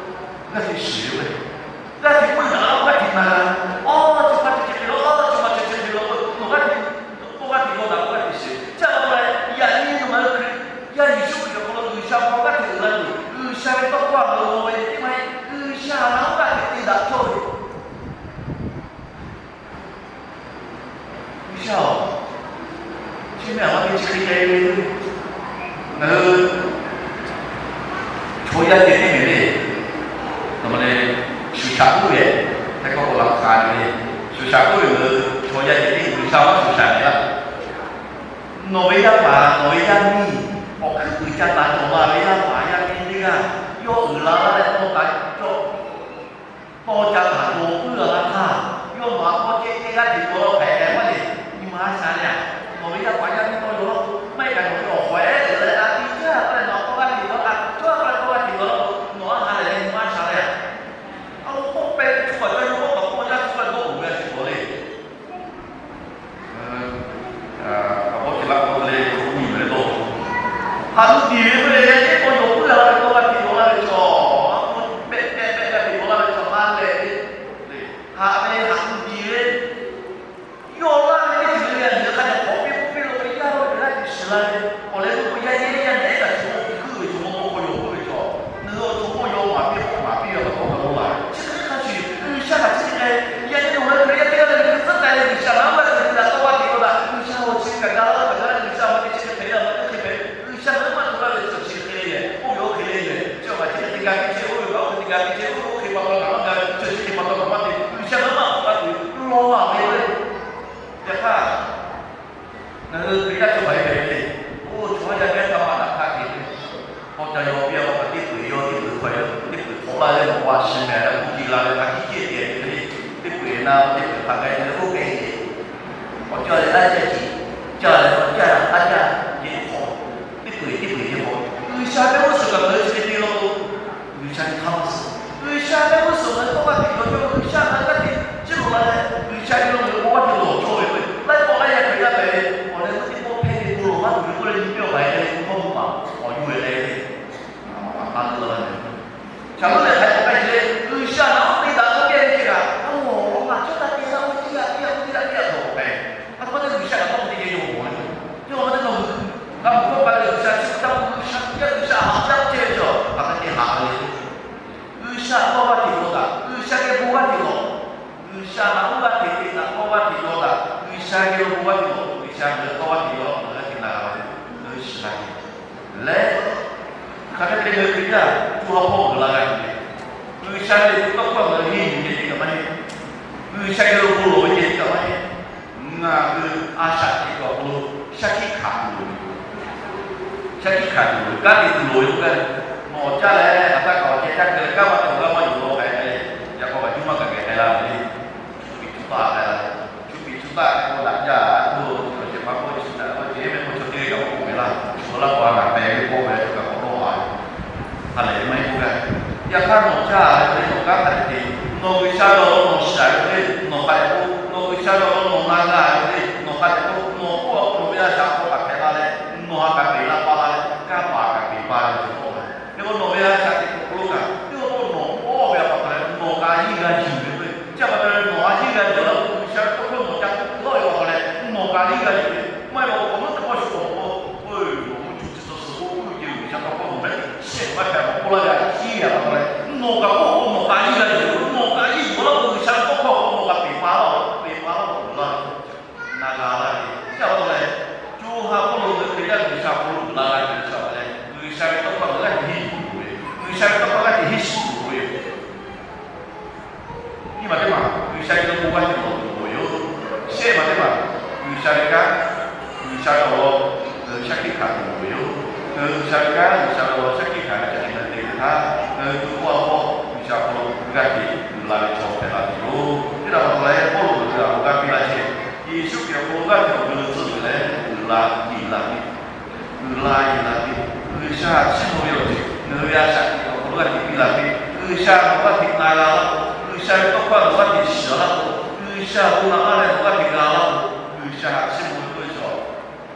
g'aˇ hteꞈ shiˍ ve, g'aˇ hteꞈ meuˇ daꞈ, g'aˇ hteꞈ na g'a. Awˬ, chi hk'e te hk'e le, awˬ, chi ma chi hk'e hk'e le, awˬ, chi ma chi hk'e hk'e le, nawˬ g'aˇ hteꞈ dawˇ daꞈ, g'aˇ hteꞈ shiˍ. Chi a pa leh, yaꞈ nyi nawˬ ngaˬ hui Hkriꞈ yaˇ Yeˍsuˆ Hkriꞈ awˬ hk'aw lo G'uiˬsha awˬ hk'aw g'aˇ hteꞈ uiˍ la tuˬ, G'uiˬsha ve tawˇ hkawˇ a loˍ ve teˇ maˇ heˆ. G'uiˬsha naꞈ uˉ g'aˇ hteꞈ te daꞈ cawˇ ve G'uiˬsha-oˬ, chi mehˆ a ma te chi hk'e te ve, ngaˬ hui chaw yaˇ ceh tiˉ ve le. Nawˬ ma le, shuˍ shaꞈ k'oˆ ve, teˇ hkawˇ k'o la hk'a ve le. Shuˍ shaꞈ k'oˆ ve, ngaˬ hui chaw yaˇ ceh tiˉ G'uiˬsha maˇ shuˍ shaꞈ ve laˇ. Nawˬ ve yaˇ paˍ, nawˬ ve yaˇ miˇ, awˬ hkuiˉ puiˍ ca taˍ cawˬ la ve yaˇ paˍ yaˇ miˇ teˇ g'aˇ, yawˇ uiˍ la laˇ leh tawˇ taˍ cawˇ tawˇ ca taˍ cawˬ puiˉ la laˇ htaˇ, yawˇ nawˬ htaꞈ k'awꞈ ceˇ teˇ g'aˇ hteꞈ cawˬ law hpehꞈ maˇ le. Nyi ma a sha leh a, nawˬ ve yaˇ paˍ yaˇ miˇ tawˇ yaw laˇ k'o, maˇ heˆ kaꞈ nawˬ ve awˬ hawˍ ehˉ leh a ti cawˇ a k'aw leh nawˬ htaꞈ tawˇ g'aˇ hteꞈ cawˬ laˇ, a ti cawˇ a k'aw leh tawˇ g'aˇ hteꞈ cawˬ laˇ k'o, nawˬ a ha lehˬ leh nyi ma a sha leh a, a lo k'oˆ pehˇ ve chaw kaꞈ ca yaw k'oˆ kaꞈ k'oˆ yaˇ chaw kaꞈ dawˇ uiˍ ve a shu k'awꞈ le. Awˬ hk'aw ce laˇ k'o le, k'oˆ nyi ve le dawˇ. Haꞈ tuˬ tiˍ ve k'oˆ leh, yaˇ ehˉ k'awꞈ yaw puiˉ la ve tawˇ g'aˇ hteꞈ cawˬ laˇ ve chaw, a k'oˆ pehˆ pehˆ pehˆ g'aˇ hteꞈ cawˬ laˇ ve chaw maˇ leh, haꞈ ve haꞈ tuˬ tiˍ ve, yawˇ laˇ ve teˇ ceuˬ le le, a nyi hk'a dehꞈ k'awꞈ piˇ k'oˆ piˇ lo ve yaˇ lo ve g'aˇ hteꞈ shiˍ la ve, awˬ leh k'oˆ k'o yaˇ ehˉ yaˇ nehˉ kaꞈ chaw mawˇ hkuiˉ ve chaw mawˇ k'awꞈ k'awꞈ yaw puiˉ ve chaw, nawˬ hui awˬ chaw mawˇ yaw maˍ piˇ k'oˆ maˍ piˇ ve awˬ hk'aw lo laˇ. Chi hk'e hk'a shuˍ, G'uiˬsha kaꞈ chi hk'e, yaˇ ehˉ nawˬ ngaˬ hui Hkriꞈ yaˇ teˇ g'aˇ le le hkui tcuhˉ k'ai leh G'uiˬsha naꞈ uˉ g'aˇ hteꞈ te daꞈ tawˇ g'aˇ hteꞈ yaw daꞈ, G'uiˬsha awˬ chi kaꞈ ga laˇ kaꞈ ga leh G'uiˬsha awˬ ma te chi hk'e hpehꞈ leh awˬ ma teˇ hk'e hpehꞈ, G'uiˬsha ngaˬ hui maˇ hto laˇ ve chi awˬ chi hk'e le yehˬ, oˇ ve oˇ hk'e le yehˬ, chi awˬ kaꞈ chi hk'e te ga piˇ chehˇ, oˇ ve kaꞈ oˇ hk'e te ga piˇ chehˇ, oˇ ve oˇ hk'e pa taw kaꞈ maˇ ga, chi chi hk'e pa taw kaꞈ maˇ te, G'uiˬsha ngaˬ hui maˇ hto laˇ tuˬ law laˬ ve le. Yaꞈ hk'aˇ, ngaˬ hui Hkriꞈ yaˇ chaw hk'aˬ hk'e hpehꞈ ve le. Oˇ chaw yaˇ geh htaˇ maˇ daꞈ hk'aˇ hk'e ve, k'awꞈ ca yaw piˇ a pa kaꞈ teˇ peu-eˬ yaw, teˇ peu-eˬ hk'aw yaw, teˇ peu-eˬ hk'awꞈ laˇ leh nawˬ g'a shiˍ mehˍ leh k'oˆ piˇ la leh hk'a hkiˇ cehˇ te ve le. Teˇ peu-eˬ na teˇ peu-eˬ hk'aˬ g'a ve le, oˇ hk'e hk'e k'awꞈ ca leh taˇ caˇ ce, ca leh k'awꞈ caˇ taˇ caˇ ce hk'aw, teˇ peu-eˬ teˇ peu-eˬ teˇ hk'aw, G'uiˬsha ve g'uˇ suhˍ kaꞈ ngaˬ hui chi hk'e te law k'o, G'uiˬsha ve hk'a maˇ suh. G'uiˬsha ve g'uˇ suhˍ ngaˬ hui tawˇ g'aˇ hteꞈ cawˬ ve, G'uiˬsha ngaˬ hui g'aˇ hteꞈ ciˇ loꞈ la leh, G'uiˬsha ve law ngaˬ hui bon g'aˇ hteꞈ lawˬ cawˇ ve k'o, laiˉ pawˆ laiˉ yaˇ Hkriꞈ yaˇ hpehꞈ ve, awˬ leh g'uˇ teˇ pawˆ hpehˇ ve bon lawˬ maˇ tuˬ ve k'oˆ leh nyi piˇ awˬ hk'aˬ hk'e hk'e k'oˆ maˇ maˇ awˬ yuˬ ve le. Aˬ, ha leuˆ la ve, chaꞈ leuˆ leh hk'a hk'e hk'a hk'e le, G'uiˬsha naꞈ uˉ te daꞈ k'oˆ piˇ ve chi kaꞈ, a, ngaˬ chaw taˇ te laˇ k'oˆ ve, teˇ g'aˇ teˇ g'aˇ teˇ g'aˇ teˇ g'aˇ htaꞈ k'awꞈ hpehꞈ. A htoꞈ ma te G'uiˬsha kaꞈ tawˇ te geh yaw mawˬ le. Yawˇ hk'aˬ ma te nawˬ hui g'a mawˬ k'oˆ k'ai leh G'uiˬsha chi htaˇ k'o G'uiˬsha teˇ g'aˇ G'uiˬsha haꞈ jaˇ ceh ve chaw, hk'aˬ hk'e te haꞈ ve le. G'uiˬsha tawˇ g'aˇ hteꞈ yaw daꞈ, G'uiˬsha geh bon g'aˇ hteꞈ lawˬ. G'uiˬsha naꞈ uˉ g'aˇ hteꞈ te daꞈ tawˇ g'aˇ hteꞈ yaw daꞈ, G'uiˬsha geh lo bon g'aˇ hteꞈ lawˬ, G'uiˬsha ngaˬ hui tawˇ g'aˇ hteꞈ yaw daꞈ, ngaˬ hui g'a hteꞈ na g'a ve, ngaˬ hui shiˍ la ve leh, hk'aˬ hk'e te ngaˬ hui Hkriꞈ yaˇ co ha hpawˇ uiˍ la g'a tuˬ le. G'uiˬsha ve tawˇ hkawˇ ngaˬ hui henˇ yuˬ ceh tiˉ kaꞈ maˇ heˆ. G'uiˬsha geh lo bon lawˬ ve ceh tiˉ kaꞈ maˇ heˆ. Ngaˬ hui a shaꞈ teꞈ kuˬ awˬ hk'aw lo shaˉ hkiˆ hkanˍ tuˬ loˍ ve, shaˉ hkiˆ hkanˍ tuˬ loˍ ve, kanˉ te tuˬ loˍ ve k'oˆ gaˇ ve, nawˬ caˇ leh a htaˇ kaꞈ awˬ ceh caˇ keu leh kanˉ maˇ te awˬ g'aˇ maˇ yuˬ law k'ai ve, yaꞈ k'aw kaꞈ juˇ maˇ kaꞈ kehˬ k'ai la ve le. Cuˇ piˍ cuˇ taˆ k'ai la ve, cuˇ piˍ cuˇ taˆ k'ai k'o daꞈ jaˇ tuˬ, awˬ ceuˬ pa k'oˆ ve chi daꞈ k'oˆ ve, mehˆ k'oˆ chaw teˇ g'aˇ kaꞈ maˇ k'oˆ ve laˇ. Shu laˇ k'o a naˍ pehˍ ve k'oˆ ve, kaꞈ k'awꞈ dawˇ haˍ ve. Ha lehˬ maˇ heˆ k'oˆ gaˇ. Yaꞈ hk'aˇ nawˬ caˇ ve le, nawˬ kanˉ hk'a dehꞈ te, nawˬ G'uiˬsha ve awˬ lawn nawˬ shiˍ ve le, nawˬ hk'a dehꞈ k'oˆ, nawˬ G'uiˬsha ve awˬ lawn nawˬ na g'a ve le, nawˬ hk'a dehꞈ k'oˆ, nawˬ k'oˆ a k'oˆ ve a shaꞈ k'awꞈ kaꞈ hpehꞈ la leh, nawˬ ha kaꞈ peꞈ la pa la leh, kanˉ paˍ kaꞈ peꞈ pa ve cawˬ tawˆ la. Hk'e k'o nawˬ ve a shaꞈ teꞈ kuˬ hk'aw lo kaꞈ, teˇ k'o nawˬ k'oˆ ve a pa taw leh nawˬ kaꞈ a yiˇ g'a yuˬ ve k'o, chi a pa taw leh nawˬ a yiˇ g'a yuˬ laˇ k'o, G'uiˬsha ve tawˇ hkawˇ nawˬ ca k'oˆ lawˇ ve pa taw leh nawˬ kaꞈ a yiˇ g'a yuˬ ve, maˇ heˆ k'o awˬ hk'aw lo teˇ pawˆ shu k'awꞈ k'oˆ, oˇ, nawˬ hu cuˇ tcuh suh suh k'oˆ, oˇ ve ceh G'uiˬsha tawˇ hkawˇ nawˬ mehˉ shehˆ maˇ hpehꞈ k'oˆ laˇ ve a ciˉ ve a pa taw leh nawˬ kaꞈ k'oˆ k'o nawˬ kaꞈ a yiˇ g'a yuˬ ve, nawˬ kaꞈ a yiˇ yuˬ laˇ k'o G'uiˬsha ve tawˇ hkawˇ k'o nawˬ kaꞈ peꞈ pa laˇ, peꞈ pa laˇ, na g'a laˇ ve, chi a pa taw leh, co ha hpawˇ lo ngaˬ hui Hkriꞈ yaˇ G'uiˬsha hk'aw lo uiˍ la g'a ve chi a pa taw leh, G'uiˬsha ve tawˇ hkawˇ g'a hteꞈ henˇ yuˬ ve, G'uiˬsha ve tawˇ hkawˇ g'a hteꞈ henˇ shiˍ tuˬ ve yoˬ. Nyiˇ maˬ teˇ maˬ G'uiˬsha geh lo bon g'a hteꞈ lawˬ tuˬ loˍ ve yoˬ. Shehˆ maˬ teˇ maˬ, G'uiˬsha ve kanˉ, G'uiˬsha ve awˬ shaˉ hkiˆ hkanˍ ve ca te na te ve htaˇ, ngaˬ hui tuˬ k'oˆ a k'o, G'uiˬsha hk'aw lo g'aˇ hteꞈ uiˍ la ve chaw hpehꞈ la tuˬ yoˬ. Teˇ htaˇ pa taw leh Pawˇluꞈ ngaˬ hui a k'o g'a piˇ la chehˇ, Yeˍsuˆ Hkriꞈ awˬ hk'aw lo g'aˇ hteꞈ awˬ hk'aw lo tcuhˉ tuˬ leh uiˍ la piˇ la piˇ, uiˍ la piˇ la piˇ, G'uiˬsha chiˇ mvuh ve awˬ ceuˬ ngaˬ hui ve a shaꞈ teꞈ awˬ hk'aw lo g'aˇ hteꞈ piˇ la piˇ, G'uiˬsha nawˬ g'aˇ hteꞈ na g'a laˇ k'o, G'uiˬsha ve tawˇ hkawˇ nawˬ g'aˇ hteꞈ shiˍ laˇ k'o, G'uiˬsha bon naꞈ maˇ leh nawˬ g'aˇ hteꞈ g'a laˇ k'o, G'uiˬsha htaꞈ chiˇ mvuh ve k'oˆ ve chaw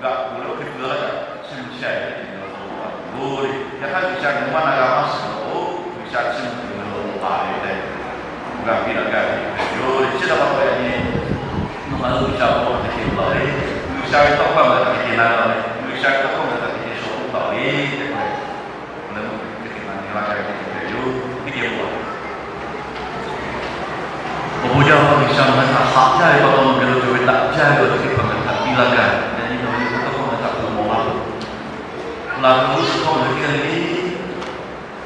g'aꞈ k'oˬ leh oˇ hk'e pui laˇ kaꞈ, chiˇ mvuh chehˇ ve teˇ ceuˬ ngaˬ hui awˬ hk'aw lo g'a tuˬ yoˬ le. Yaꞈ hk'aˇ G'uiˬsha ngaˬ hui maˇ na g'a maˇ shiˍ laˇ k'o, G'uiˬsha chiˇ mvuh tuˬ ve awˬ hk'aw lo g'a ve tehꞈ g'a piˇ la gaˇ ve yoˬ le. Chi htaꞈ pa taw yaꞈ nyi nawˬ ngaˬ hui G'uiˬsha awˬ hk'aw lo hk'aˬ hk'e te laˇ le. G'uiˬsha ve tawˇ hkawˇ ngaˬ hui hk'aˬ hk'e te na g'a le. G'uiˬsha ve tawˇ hkawˇ ngaˬ hui hk'aˬ hk'e te shawˍ k'oˆ taˍ le tehꞈ k'oˆ leh, leh mvuhˇ hk'e te na nyi laˇ gaˇ ve teˇ ceuˬ hpehꞈ yoˬ. Teˇ geh lo a Awˬ bon jaˇ ve G'uiˬsha, nawˬ ngaˬ hui htaꞈ haꞈ jaˇ ve pa taw, nawˬ geh lo cawˬ ve daꞈ jaˇ ve awˬ ceuˬ teˇ hpaˍ ngaˬ hui htaꞈ piˇ laˇ gaˇ. Yaꞈ nyi nawˬ ve tawˇ hkawˇ ngaˬ hui htaꞈ hpeuꞈ mawˬ laˇ-oˬ. Laˬ ve awˬ g'uˇ suhˍ hkawˇ ngaˬ hui teˇ g'aˇ le le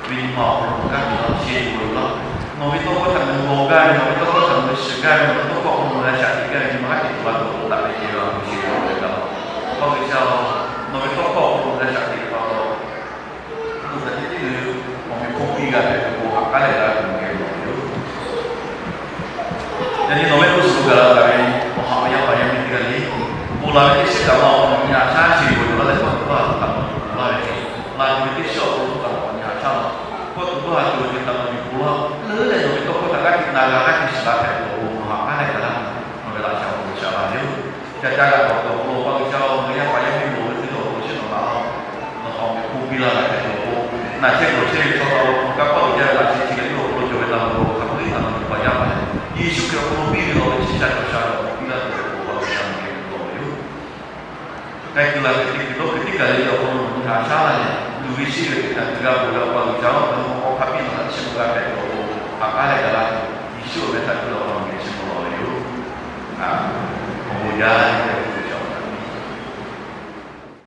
ve nyi ma awˬ hk'aw lo ngaˬ hui kanˉ te laˇ, sheh tuˬ loˬ laˇ. Nawˬ ve tawˇ hkawˇ htaꞈ ngaˬ hui g'aw gaˇ ve, nawˬ ve tawˇ hkawˇ htaꞈ ngaˬ hui shiˍ gaˇ ve, nawˬ ve tawˇ hkawˇ awˬ hk'aw lo ngaˬ hui shaꞈ teꞈ gaˇ ve nyi ma g'aˇ hteꞈ tuˬ la tuˬ awˬ hk'aw lo daꞈ ve ceh ve awˬ hk'aw lo sheh tuˬ loˬ ve daꞈ. Awˬ pa G'uiˬsha-oˬ, nawˬ ve tawˇ hkawˇ awˬ hk'aw lo ngaˬ hui shaꞈ teꞈ ve pa taw, Hk'aˬ hk'e te ve awˬ meꞈ hk'oˆ piˇ g'a hpehꞈ tuˬ k'o, haꞈ k'aˉ leh g'a tuˬ geh lo yoˬ. Yaꞈ nyi nawˬ ve g'uˇ suhˍ lo gaˬ la taˍ ve awˬ ha ve yaˇ paˍ yaˇ miˇ teˇ g'aˇ le, bon laˬ ve teˇ shiˉ kaꞈ maˇ awˬ hk'aw lo nyi a shaˉ chi bon laˇ leh, hkawˇ tuˬ dawˇ ha tuˬ kaꞈ maˍ laˇ ve, laˬ tuˬ ve teˇ shiˉ awˬ hk'aw lo kaꞈ maˍ nyi a shaˉ laˇ, hkawˇ tuˬ dawˇ ha tuˬ ve teˇ kaꞈ maˍ nyi bon laˇ leuˉ leh, nawˬ ve tawˇ hkawˇ htaꞈ g'aˇ hteꞈ na g'a g'aˇ hteꞈ shiˍ la hpehꞈ tuˬ awˬ pon haꞈ k'aˉ leh gaˬ la tuˬ, nawˬ ve laꞈ shaꞈ awˬ hk'aw lo shaˍ la ve yoˬ. Ca caˇ g'a k'awꞈ tuˬ awˬ hk'aw lo, Awˬ pa G'uiˬsha-oˬ, ngaˬ yaˇ paˍ yaˇ miˇ loˍ ve teˇ cawˬ awˬ hk'aw lo shiˉ nawˬ laˬ-oˬ. Nawˬ htaꞈ awˬ meꞈ hk'oˆ piˇ laˇ g'a hpehꞈ tuˬ awˬ pon, naˬ chehˇ gawˬ chehˇ ve chaw htaꞈ awˬ hk'aw lo kanˇ paˆ uiˍ jaˇ ve laꞈ sheh chi leh yawˇ awˬ hk'aw lo cawˬ ve naˬ ma awˬ hk'aw lo hk'a peu-eˬ htaꞈ nawˬ ve pa yaˇ paˍ yaˇ Yeˍsuˆ Hkriꞈ awˬ hk'aw lo piˇ ve lawˬ ve chi shaꞈ cawˬ shaˍ ve awˬ hk'aw lo piˇ laˇ tuˬ awˬ pon Awˬ pa G'uiˬsha nawˬ geh lo lawˬ ve yoˬ. K'ai keu la ve teˇ kuiˬ dawˇ kuiˬ teˇ kaˬ le le awˬ hk'aw lo nawˬ nyi a shaˉ laˇ leh, luˬ ve sheˆ ve teˇ kaˬ g'a peuˬ leh, Awˬ pa G'uiˬsha-oˬ, nawˬ ve awˬ hk'aw hk'a piˇ nawˬ htaꞈ chiˇ mvuh g'a hpehꞈ tuˬ awˬ pon haꞈ k'aˉ leh gaˬ la tuˬ